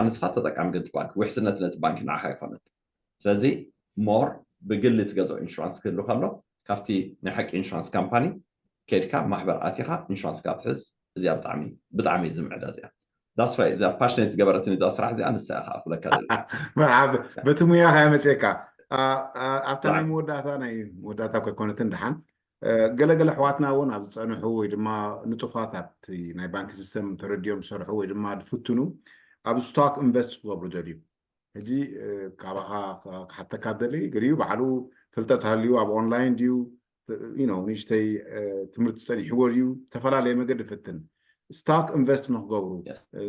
ንስኻ ተጠቃሚ ግን ባንክ ውሕስነት ነቲ ባንክ ንዓኻ ኣይኮነን። ስለዚ more ብግሊ ትገዝኦ insurance ክህሉ ከሎ ካብቲ ናይ ሓቂ insurance company ከድካ ማሕበር ኣቲኻ insurance ካ ትሕዝ። እዚኣ ብጣዕሚ ብጣዕሚ ዝምዕዳ እዚኣ that's why እዚኣ passionate ዝገበረትኒ እዛ ስራሕ እዚኣ ንሳ ኢኻ ክብለካ ደሊ። መርሓብ በቲ ሙያ ኸያ መፅየካ ኣብታ ናይ መወዳእታ ናይ መወዳእታ እኳ ኣይኮነትን ደሓን ገለገለ ኣሕዋትና እውን ኣብ ዝፀንሑ ወይ ድማ ንጡፋት ኣብቲ ናይ ባንክ system ተረዲኦም ዝሰርሑ ወይ ድማ ዝፍትኑ ኣብ stock invest ክገብሩ ደልዩ ሕጂ ካባኻ ክሓተካ ደሊ ገሊኡ ባዕሉ ፍልጠት ሃልዩ ኣብ online ድዩ ንእሽተይ ትምህርቲ ፀኒሕዎ ድዩ ዝተፈላለየ መገዲ ፍትን stock invest ንክገብሩ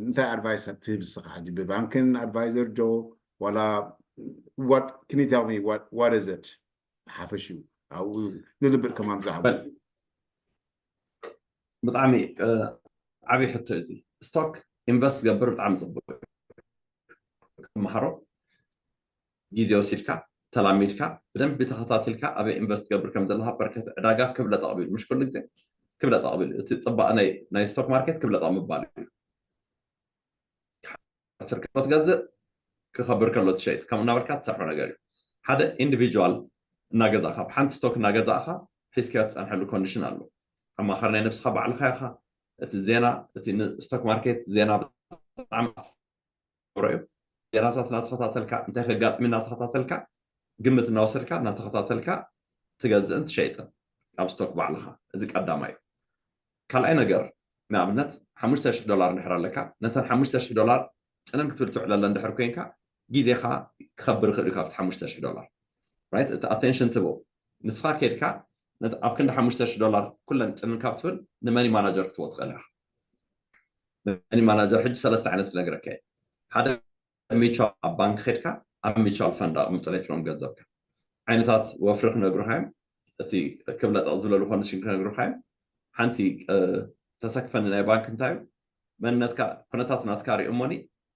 እንታይ advice ትህብ እስኻ ሕጂ ብባንክን advisor ዶ ዋላ can you tell me what is it ሓፈሽኡ ኣብኡ ንልብር ከማን ዝዓቡ ብጣዕሚ ዓብይ ሕቶ እዚ stock invest ገብር ብጣዕሚ ፅቡቅ ተምሃሮ ግዜ ወሲድካ ተላሚድካ ብደንቢ ተኸታቲልካ ኣበይ invest ገብር ከም ዘለካ በርከት ዕዳጋ ክብለጥ ኣቕቢሉ ምሽ ኩሉ ግዜ ክብለጥ ኣቕቢሉ እቲ ፅባቐ ናይ stock market ክብለጥ ምባል እዩ። ዓስር ኪሎ ትገዝእ ክኸብር ከሎ ትሸይጥ ከምኡ እናበልካ ትሰርሖ ነገር እዩ። ሓደ individual እናገዛእካ ብሓንቲ stock እናገዛእካ ሒዝካዮ ትፀንሐሉ condition ኣሎ። ኣማኻሪ ናይ ነብስኻ ባዕልኻ ኢኻ። እቲ ዜና እቲ stock market ዜና ብጣዕሚ እዩ። ዜናታት እናተኸታተልካ እንታይ ከጋጥም እናተኸታተልካ ግምት እናወሰድካ እናተኸታተልካ ትገዝእን ትሸይጥን ኣብ stock ባዕልኻ። እዚ ቀዳማይ እዩ። ካልኣይ ነገር ንኣብነት ሓሙሽተ ሽሕ ዶላር እንድሕር ኣለካ ነተን ሓሙሽተ ሽሕ ዶላር ጭንን ክትብል ትውዕለለ እንድሕር ኮይንካ ግዜኻ ክኸብር ይኽእል እዩ ካብቲ ሓሙሽተ ሽሕ ዶላር right እቲ attention ትቦ ንስኻ ከድካ ኣብ ክንዲ ሓሙሽተ ሽሕ ዶላር ኩለን ጭንን ካብ ትብል ንመኒ ማናጀር ክትቦ ትኽእል ኢኻ። መኒ ማናጀር ሕጂ ሰለስተ ዓይነት ክነግረካ እየ። ሓደ mutual ኣብ ባንክ ከድካ ኣብ mutual fund ኣቕምጦ ናይ ትብሎም ገንዘብካ ዓይነታት ወፍሪ ክነግሩካ እዮም። እቲ ክብለጠቕ ዝብለሉ condition ክነግሩካ እዮም። ሓንቲ ተሰክፈኒ ናይ ባንክ እንታይ እዩ መንነትካ ኩነታት ናትካ ሪኦ እሞኒ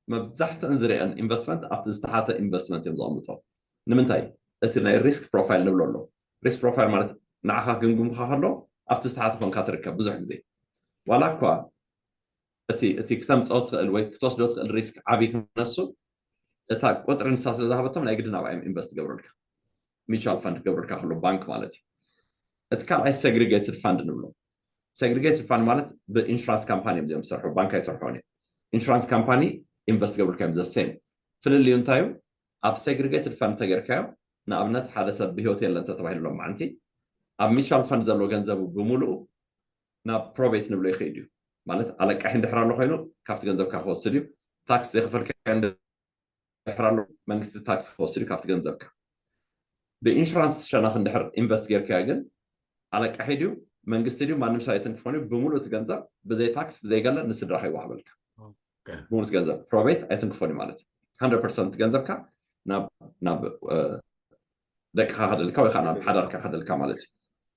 መብዛሕትአን ዝሪአን investment ኣብቲ ዝተሓተ investment እዮም ዘቐምጦ። ንምንታይ እቲ ናይ risk profile ንብሎ ኣሎ። Risk profile ማለት ንዓኻ ግምግምካ ከሎ ኣብቲ ዝተሓተ ኮንካ ትርከብ ብዙሕ ግዜ ዋላ እኳ እቲ እቲ ክተምፅኦ ትኽእል ወይ ክትወስዶ ትኽእል risk ዓብይ ክነሱ እታ ቁፅሪ ንሳ ስለ ዝሃበቶም ናይ ግድን ኣብኣዮም invest ገብረልካ mutual fund ክገብረልካ ከሎ ባንክ ማለት እዩ። እቲ ካልኣይ segregated fund ንብሎ። Segregated fund ማለት ብ insurance company እዮም እዚኦም ዝሰርሑ ባንክ ኣይሰርሖን እዮም። Insurance company invest ገብርልካ እዮም the same። ፍልልዩ እንታይ እዩ? ኣብ segregated fund ተገርካዮ ንኣብነት ሓደ ሰብ ብህይወት የለን ተተባሂሉ ሎም መዓንቲ ኣብ mutual fund ዘሎ ገንዘቡ ብምሉኡ ናብ probate ንብሎ ይኸይድ እዩ። ማለት ኣለቃሒ እንድሕር ኣሎ ኮይኑ ካብቲ ገንዘብካ ክወስድ እዩ። ታክስ ዘይከፈልካዮ እንድሕር ኣሎ መንግስቲ ታክስ ክወስድ እዩ ካብቲ ገንዘብካ። ብኢንሹራንስ ሸነኽ እንድሕር invest ጌርካዮ ግን ኣለቃሒ ድዩ መንግስቲ ድዩ ማንም ሰብ ኣይትንክፎን እዩ። ብምሉእ እቲ ገንዘብ ብዘይ ታክስ ብዘይ ገለ ንስድራኻ ይወሃበልካ። ብምሉእ እቲ ገንዘብ probate ኣይትንክፎን እዩ ማለት እዩ። Hundred percent ገንዘብካ ናብ ደቅኻ ከደልካ ወይ ከዓ ናብ ሓዳርካ ከደልካ ማለት እዩ።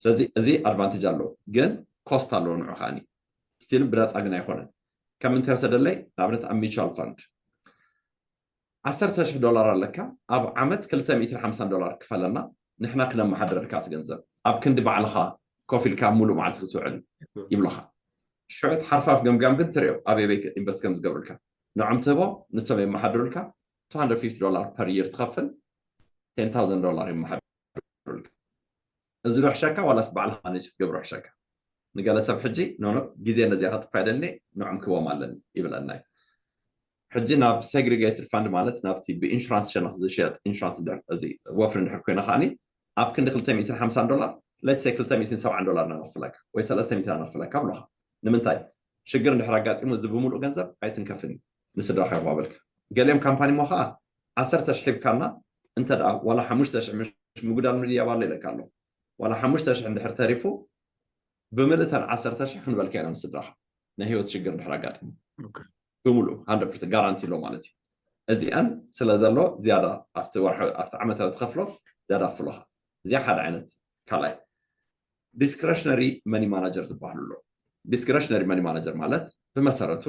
ስለዚ እዚ advantage ኣለዎ፣ ግን cost ኣለዎ ንዑ ከዓኒ still ብነፃ ግን ኣይኮነን። ከም ምንታይ ወሰደለይ ንኣብነት ኣብ mutual fund ዓሰርተ ሽሕ ዶላር ኣለካ ኣብ ዓመት ክልተ ሚእትን ሓምሳን ዶላር ክፈለና ንሕና ክነመሓድረልካ እቲ ገንዘብ ኣብ ክንዲ ባዕልኻ ኮፍ ኢልካ ሙሉእ መዓልቲ ክትውዕል ይብሉኻ። ሽዑ ሓርፋፍ ገምጋም ግን ትሪኦ ኣበይ ኣበይ ኢንቨስት ከም ዝገብሩልካ። ንዖም ትህቦ፣ ንሶም የመሓድሩልካ። two hundred fifty ዶላር per year ትኸፍል፣ ten thousand ዶላር የመሓድሩልካ። እዚ ዶ ሕሸካ ዋላስ ባዕልኻ ማኔጅ ክትገብሮ ሕሸካ? ንገለ ሰብ ሕጂ ኖኖ ግዜ ነዚኣ ከጥፋ ይደልኒ፣ ንዖም ክቦም ኣለኒ ይብለና እዩ። ሕጂ ናብ ሴግሪጌትድ ፋንድ ማለት ናብቲ ብኢንሹራንስ ሸነኽ ዝሸጥ ኢንሹራንስ እዚ ወፍሪ እንድሕር ኮይና ከዓኒ ኣብ ክንዲ ክልተ ሚእትን ሓምሳን ዶላር let's say ክልተ ሚእትን ሰብዓን ዶላር ኢና ነኽፍለካ ወይ ሰለስተ ሚእትን ኢና ነኽፍለካ ብሎኻ። ንምንታይ? ሽግር እንድሕር ኣጋጢሙ እዚ ብምሉእ ገንዘብ ኣይትንከፍን እዩ፣ ንስድራኻ የዋበልካ። ገሊኦም ካምፓኒ እሞ ከዓ ዓሰርተ ሽሕ ሂብካና እንተ ደኣ ዋላ ሓሙሽተ ሽሕ ምሽ ምጉዳል ምድያብ ኣሎ ኢለካ ኣሎ። ዋላ ሓሙሽተ ሽሕ እንድሕር ተሪፉ ብምልእተን ዓሰርተ ሽሕ ክንበልካ ኢና ንስድራኻ ናይ ህይወት ሽግር እንድሕር ኣጋጢሙ ብምሉእ hundred percent ጋራንቲ ኣሎ ማለት እዩ። እዚኣን ስለ ዘሎ ዝያዳ ኣብቲ ወርሒ ኣብቲ ዓመታዊ ትኸፍሎ ዝያዳ ኣፍሎኻ። እዚኣ ሓደ ዓይነት ካልኣይ ዲስክሬሽነሪ መኒ ማናጀር ዝበሃሉ ኣለዉ። ዲስክሬሽነሪ መኒ ማናጀር ማለት ብመሰረቱ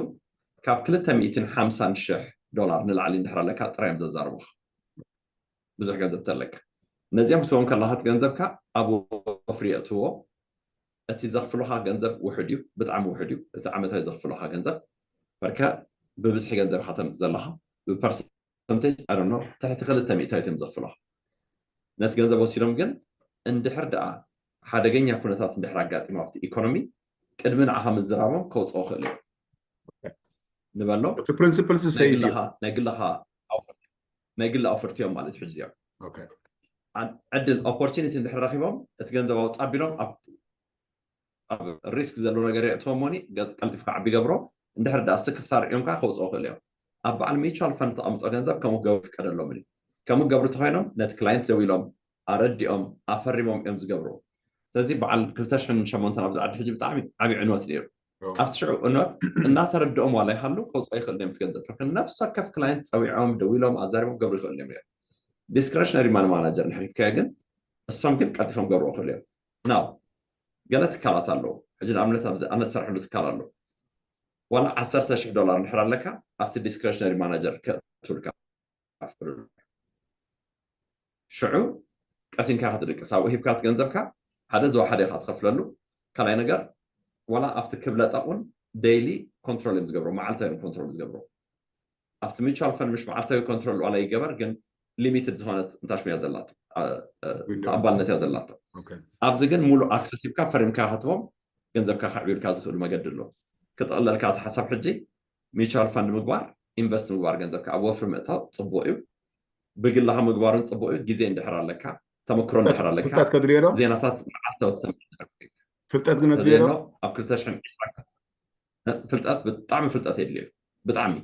ካብ ክልተ ሚእትን ሓምሳን ሽሕ ዶላር ንላዕሊ እንድሕር ኣለካ ጥራይ እዮም ዘዛርቡኻ። ብዙሕ ገንዘብ ተለካ ነዚኦም ክትቦም ከለካ እቲ ገንዘብካ ኣብ ወፍሪ የእትዎ። እቲ ዘኽፍሉኻ ገንዘብ ውሕድ እዩ፣ ብጣዕሚ ውሕድ እዩ እቲ ዓመታዊ ዘኽፍሉኻ ገንዘብ። በርከ ብብዝሒ ገንዘብ ኢኻ ተምፅእ ዘለኻ ብፐርሰንቴጅ ኣደኖ ትሕቲ ክልተ ሚእታዊት እዮም ዘኽፍሉኻ። ነቲ ገንዘብ ወሲዶም ግን እንድሕር ደኣ ሓደገኛ ኩነታት እንድሕር ኣጋጢሙ ኣብቲ ኢኮኖሚ ቅድሚ ንዓኻ ምዝራቦም ከውፅኦ ክእል እዮም። ንበሎ እቲ ፕሪንሲፕልስ ናይ ሰይድ እዩ። ግልኻ ናይ ግልኻ ናይ ግል ኣውፈርቲ እዮም ማለት እዩ። ሕጂ እዚኦም ኦኬ። ዕድል ኦፖርቹኒቲ እንድሕር ረኪቦም እቲ ገንዘብ ኣውፃ ኣቢሎም ኣብ ኣብ ሪስክ ዘሎ ነገር የእትዎም ሞኒ ቀልጢፍካ ዓቢ ገብሮ። እንድሕር ደኣ ስክፍታ ርእዮም ከዓ ከውፅኦ ክእል እዮም። ኣብ በዓል ሚቹዋል ፈንድ ተቐምጦ ገንዘብ ከምኡ ክገብሩ ይፍቀደሎም እዩ። ከምኡ ክገብሩ ተኮይኖም ነቲ ክላይንት ደው ኢሎም ኣረዲኦም ኣፈሪሞም እዮም ዝገብሩ። ስለዚ በዓል ክልተ ሽሕን ሸሞንተን ኣብዚ ዓዲ ሕጂ ብጣዕሚ ዓብዪ ዕንወት ነይሩ። ኣብቲ ሽዑ ዕንወት እናተረድኦም ዋላ ይሃሉ ከውፅኦ ይኽእል እዮም እቲ ገንዘብ። ነብሲ ወከፍ ክላይንት ፀዊዖም ደዊሎም ኣዛሪቦም ክገብሩ ይኽእል እዮም። ዲስክሬሽነሪ ማኒ ማናጀር እንድሕር ሂብካዮ ግን እሶም ግን ቀልጢፎም ክገብርዎ ይኽእሉ እዮም። ናው ገለ ትካላት ኣለዉ። ሕጂ ንኣብነት ኣብዚ ኣነ ዝሰርሐሉ ትካል ኣሎ። ዋላ ዓሰርተ ሽሕ ዶላር እንድሕር ኣለካ ኣብቲ ዲስክሬሽነሪ ማናጀር ከእትውልካ። ሽዑ ቀሲንካ ክትድቅስ ኣብኡ ሂብካ እቲ ገንዘብካ ሓደ ዝወሓደ ኢኻ ትኸፍለሉ። ካልኣይ ነገር ዋላ ኣብቲ ክብለጠቕ እውን ዴይሊ ኮንትሮል እዮም ዝገብሩ፣ መዓልታዊ እዮም ኮንትሮል ዝገብሩ። ኣብቲ ሚቹዋል ፈንድ ምሽ መዓልታዊ ኮንትሮል ዋላ ይገበር ግን ሊሚትድ ዝኾነት እንታሽም እያ ዘላቶ፣ እ፣ እ፣ ዊንዶ። ተቐባልነት እያ ዘላቶ። ኦኬ። ኣብዚ ግን ሙሉእ ኣክሰስ ሂብካ ፈሪምካ ክትቦም ገንዘብካ ከዕብዩልካ ዝኽእሉ መገዲ ኣሎ። ክጠቕለልካ እቲ ሓሳብ ሕጂ ሚቹዋል ፈንድ ምግባር ኢንቨስት ምግባር ገንዘብካ ኣብ ወፍሪ ምእታው ፅቡቅ እዩ። ብግልኻ ምግባርን ፅቡቅ እዩ። ግዜ እንድሕር ኣለካ ተመክሮ እንድሕር ኣለካ ፍልጠት ከድልዮ ዶ? ዜናታት መዓልታዊ ትሰምዕ እንድሕር ኮይንካ። ፍልጠት ግን ኣድልዮ ዶ? ተዘይሎ ኣብ ክልተ ሽሕን ዕስራን ፍልጠት ብጣዕሚ ፍልጠት የድልዩ። ብጣዕሚ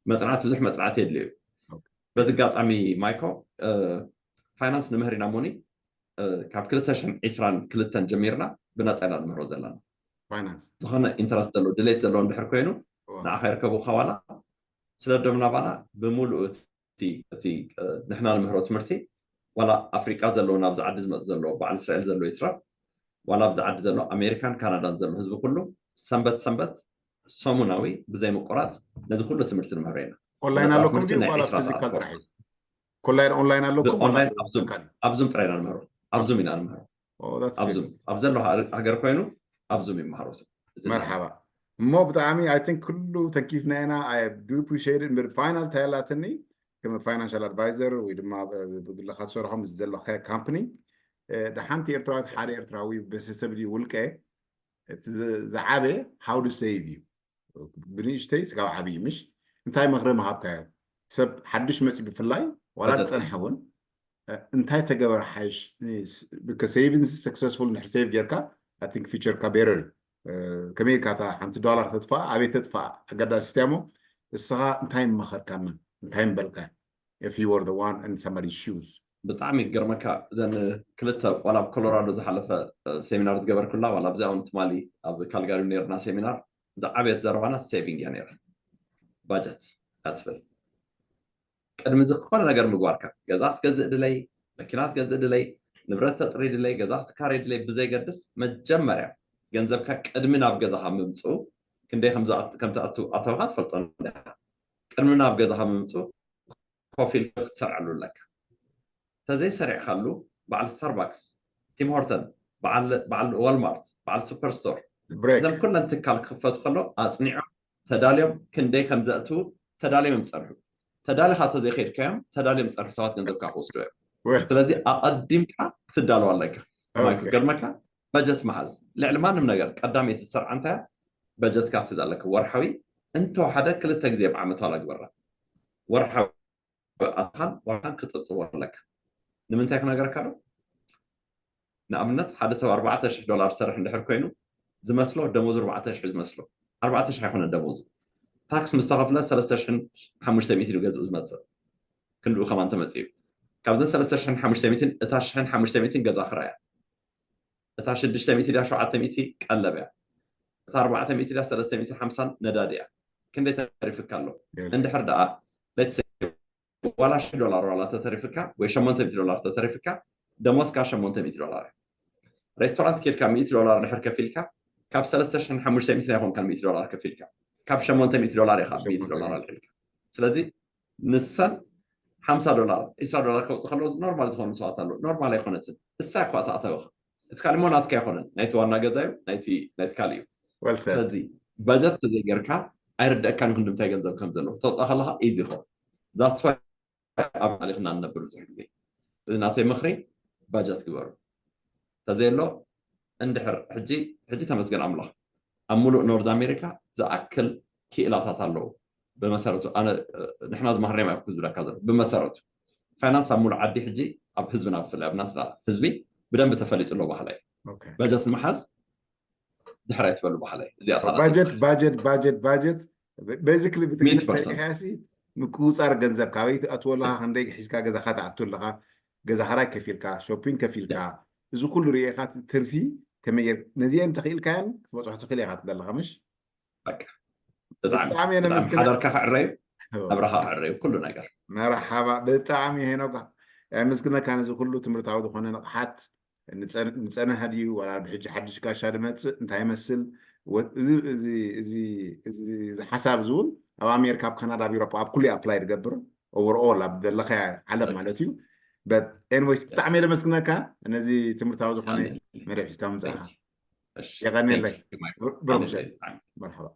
መፅናዕቲ ብዙሕ መፅናዕቲ የድልዩ። ኦኬ። በዚ ኣጋጣሚ ማይኮ እ፣ ፋይናንስ ንምህር ኢና ሞኒ እ፣ ካብ ክልተ ሽሕን ዕስራን ክልተን ጀሚርና ብነፃ ኢና ንምህሮ ዘለና። ፋይናንስ ዝኾነ ኢንተረስት ዘለዎ ድሌት ዘለዎ እንድሕር ኮይኑ እዋ። ንዓኻ ይርከቡካ ዋላ ስለ ደምና ባላ ብምሉእ እቲ እቲ እ፣ ንሕና ንምህሮ ትምህርቲ ዋላ ኣፍሪቃ ዘለዉ ናብዚ ዓዲ ዝመፁ ዘለዉ በዓል እስራኤል ዘለዉ ይትረፍ ዋላ ኣብዚ ዓዲ ዘሎ ኣሜሪካን ካናዳን ዘሎ ህዝቢ ኩሉ ሰንበት ሰንበት ሰሙናዊ ብዘይ ምቁራፅ ነዚ ኩሉ ትምህርቲ ንምህሮ ኢና። ኦንላይን ነፃ ኣለኩም ትምህርቲ ድዩ ናይ ዋላ ዕስራ ሰዓት ፊዚካል ኮርስ። ጥራሕ እዩ? ኮላይን ኦንላይን ኣለኩም ዋላ ብኦንላይን ኣብ ዙም ፊዚካል? ኣብ ዙም ጥራይ ኢና ንምህሮ። ኣብ ዙም ኢና ንምህሮ። ኦ፣ that's ኣብ great። ዙም ኣብ ዘለኻ ሃገር ኮይኑ ኣብ ዙም ይመሃሮ ሰብ። እዚ መርሓባ። እሞ ብጣዕሚ I think ኩሉ ተንኪፍና ኢና። I do appreciate it። እምበር ፋይናል እንታይ ኣላትኒ ከም ፋይናንሻል ኣድቫይዘር ወይ ድማ ብ-፣ ብግልኻ ትሰርሖም ዘለኸ ካምፕኒ፣ እ፣ ደሓንቲ ኤርትራዊት ሓደ ኤርትራዊ ቤተሰብ ድዩ ውልቀ እቲ ዝ-፣ ዝዓበየ how to save እዩ። ብንእሽተይ ስጋብ ዓብዪ ምሽ እንታይ ምኽሪ ምሃብካዮ? ሰብ ሓድሽ መፂ ብፍላይ ዋላ በጀት። ዝፀንሐ እውን እ፣ እንታይ ተገበር ሓይሽ? ከ savings successful እንድሕር ሴቭ ጌርካ I think future ካ better እዩ። እ፣ ከመይ ኢልካ እታ ሓንቲ ዶላር ተጥፋእ ኣበይ ተጥፋእ ኣገዳሲ ስቲያ እሞ እስኻ እንታይ መኸርካና? እንታይ ምበልካ? If you were the one in somebody's shoes. ብጣዕሚ ይገርመካ እዘን ክልተ ዋላ ኣብ ኮሎራዶ ዝሓለፈ እ፣ ሴሚናር ዝገበርኩላ ዋላ ኣብዚኣ እውን ትማሊ ኣብ ካልጋሪ ነርና ሴሚናር ዝዓበየት ዘረባና ሴቪንግ እያ ነይራ። ባጀት እያ ትብል። ቅድሚ ዝኾነ ነገር ምግባርካ ገዛ ክትገዝእ ድለይ፣ መኪና ክትገዝእ ድለይ፣ ንብረት ተጥሪ ድለይ፣ ገዛ ክትካረይ ድለይ ብዘይገድስ መጀመርያ ገንዘብካ ቅድሚ ናብ ገዛኻ ምምፅኡ ክንደይ ከም ዝኣት-፣ ከም ትኣቱ ኣታዊኻ ትፈልጦ እንዲኻ። ቅድሚ ናብ ገዛኻ ምምፅኡ ኮፍ ኢልካ ክትሰርዓሉ ኣለካ። ተዘይሰሪዕካሉ በዓል ስታርባክስ፣ ቲም ሆርተን፣ በዓል በዓል ዋልማርት፣ በዓል ሱፐር ስቶር break እዞም ኩለን ትካል ክኽፈቱ ከሎ ኣፅኒዖም ተዳልዮም ክንደይ ከም ዘእትዉ ተዳልዮም እዮም ዝፀንሑ። ተዳሊኻ ተዘይከድካዮም ተዳልዮም ዝፀንሑ ሰባት ገንዘብካ ክወስዱ እዮም። Well, ስለዚ ኣቐዲምካ ክትዳለዋ ኣለካ። ማይ okay. ክገርመካ በጀት መሓዝ ልዕሊ ማንም ነገር ቀዳመይቲ ዝሰርዓ እንታይ እያ? በጀትካ ክትሕዝ ኣለካ። ወርሓዊ እንተወሓደ ክልተ ግዜ ኣብ ዓመት ዋላ ግበራ። ወርሓዊ ኣትኻን ወርሓን ክፅብፅቦ ኣለካ። ንምንታይ ክነገረካ ዶ? ንኣብነት ሓደ ሰብ ኣርባዕተ ሽሕ ዶላር ዝሰርሕ እንድሕር ኮይኑ ዝመስሎ ደሞዙ ኣርባዕተ ሽሕ ዝመስሎ ኣርባዕተ ሽሕ ኣይኮነ ደሞዙ። ታክስ ምስ ተኸፍለ ሰለስተ ሽሕን ሓሙሽተ ሚእትን እዩ ገዝኡ ዝመፅእ። ክንድኡ ከማን ተመፅኡ። ካብዘን ሰለስተ ሽሕን ሓሙሽተ ሚእትን እታ ሽሕን ሓሙሽተ ሚእትን ገዛ ክራይ እያ። እታ ሽዱሽተ ሚእቲ ድያ ሸውዓተ ሚእቲ ቀለብ እያ። እታ ኣርባዕተ ሚእቲ ድያ ሰለስተ ሚእቲ ሓምሳን ነዳዲ እያ። ክንደይ ተሪፍካ ኣሎ? እንድሕር ደኣ let's say ዋላ ሽሕ ዶላር ዋላ ተተሪፍካ ወይ ሸሞንተ ሚእቲ ዶላር ተተሪፍካ ደሞዝካ ሸሞንተ ሚእቲ ዶላር እዩ። ሬስቶራንት ኬድካ ሚእቲ ዶላር ድሕር ከፊልካ ካብ ሰለስተ ሽሕን ሓሙሽተ ሚእትን ኣይኮንካን ሚእቲ ዶላር ከፊልካ ካብ ሸሞንተ ሚእቲ ዶላር ኢኻ ሚእቲ ዶላር ኣልዒልካ። ስለዚ ንሰን ሓምሳ ዶላር ዒስራ ዶላር ከውፅእ ከለዉ ኖርማል ዝኾኑ ሰባት ኣለዉ። ኖርማል ኣይኮነትን እሳ እኳ ተኣተወ እቲ ካልእ እሞ ናትካ ኣይኮነን ናይቲ ዋና ገዛ እዩ ናይቲ ናይቲ ካልእ እዩ። Well said. ስለዚ በጀት ተዘይገርካ ኣይርደእካን ክንዲ ምንታይ ገንዘብ ከም ዘለዎ ተውፅእ ከለካ ኢዚ ይኸውን። That's why ኣብ ማእሊ ክና ንነብር ብዙሕ ግዜ እዚ ናተይ ምኽሪ በጀት ግበሩ። ተዘየሎ እንድሕር ሕጂ ሕጂ ተመስገን ኣምላኽ ኣብ ሙሉእ ኖርዝ ኣሜሪካ ዝኣክል ክኢላታት ኣለዉ። ብመሰረቱ ኣነ ንሕና ዝማሃርናዮም ኣይኮንኩ ዝብለካ ዘሎ ብመሰረቱ ፋይናንስ ኣብ ሙሉእ ዓዲ ሕጂ ኣብ ህዝብና ብፍላይ ኣብ ናትና ህዝቢ ብደንቢ ተፈሊጡ ኣሎ ባህላይ Okay. በጀት ንምሓዝ ድሕር ኣይትበሉ ባህላይ እዚኣ እታ ናተይ budget ምኽሪ። budget budget budget basically ሚእቲ ፐርሰንት። ኢኻሲ ምቁፃር ገንዘብ ካበይ ትኣትዎ ኣለካ ክንደይ ሒዝካ ገዛካ ትኣቱ ኣለካ ገዛ ክራይ ከፊልካ ሾፒንግ ከፊልካ እዚ ኩሉ ርኢኻ ትርፊ ከመይ ጌር ነዚአን ተኽኢልካያን ክትበፅሖ ትኽእል ኢኻ ትደለካ ምሽ በቃ ብጣዕሚ ብጣዕሚ እየ ብጣዕሚ ነመስግነ ሓዳርካ ክዕረዩ ናብራኻ ክዕረዩ ኩሉ ነገር መርሓባ ብጣዕሚ ሄኖክ የመስግነካ ነዚ ኩሉ ትምህርታዊ ዝኾነ ንቕሓት ንፀን- ንፀንሐ ድዩ ዋላ ብሕጂ ሓድሽ ጋሻ ድመፅእ እንታይ ይመስል ወ- እዚ- እዚ- እዚ- እዚ- እዚ ሓሳብ እዚ እውን ኣብ ኣሜሪካ ኣብ ካናዳ ኣብ ኤውሮጳ ኣብ ኩሉ ኣፕላይ ትገብር overall ኣብ ዘለካ ዓለም ማለት እዩ but anyways ብጣዕሚ እየ ደመስግነካ ነዚ ትምህርታዊ ዝኾነ መደብ ሒዝካ ምምፃእካ የቐንየለይ ብሩክ ምሸት መርሓባ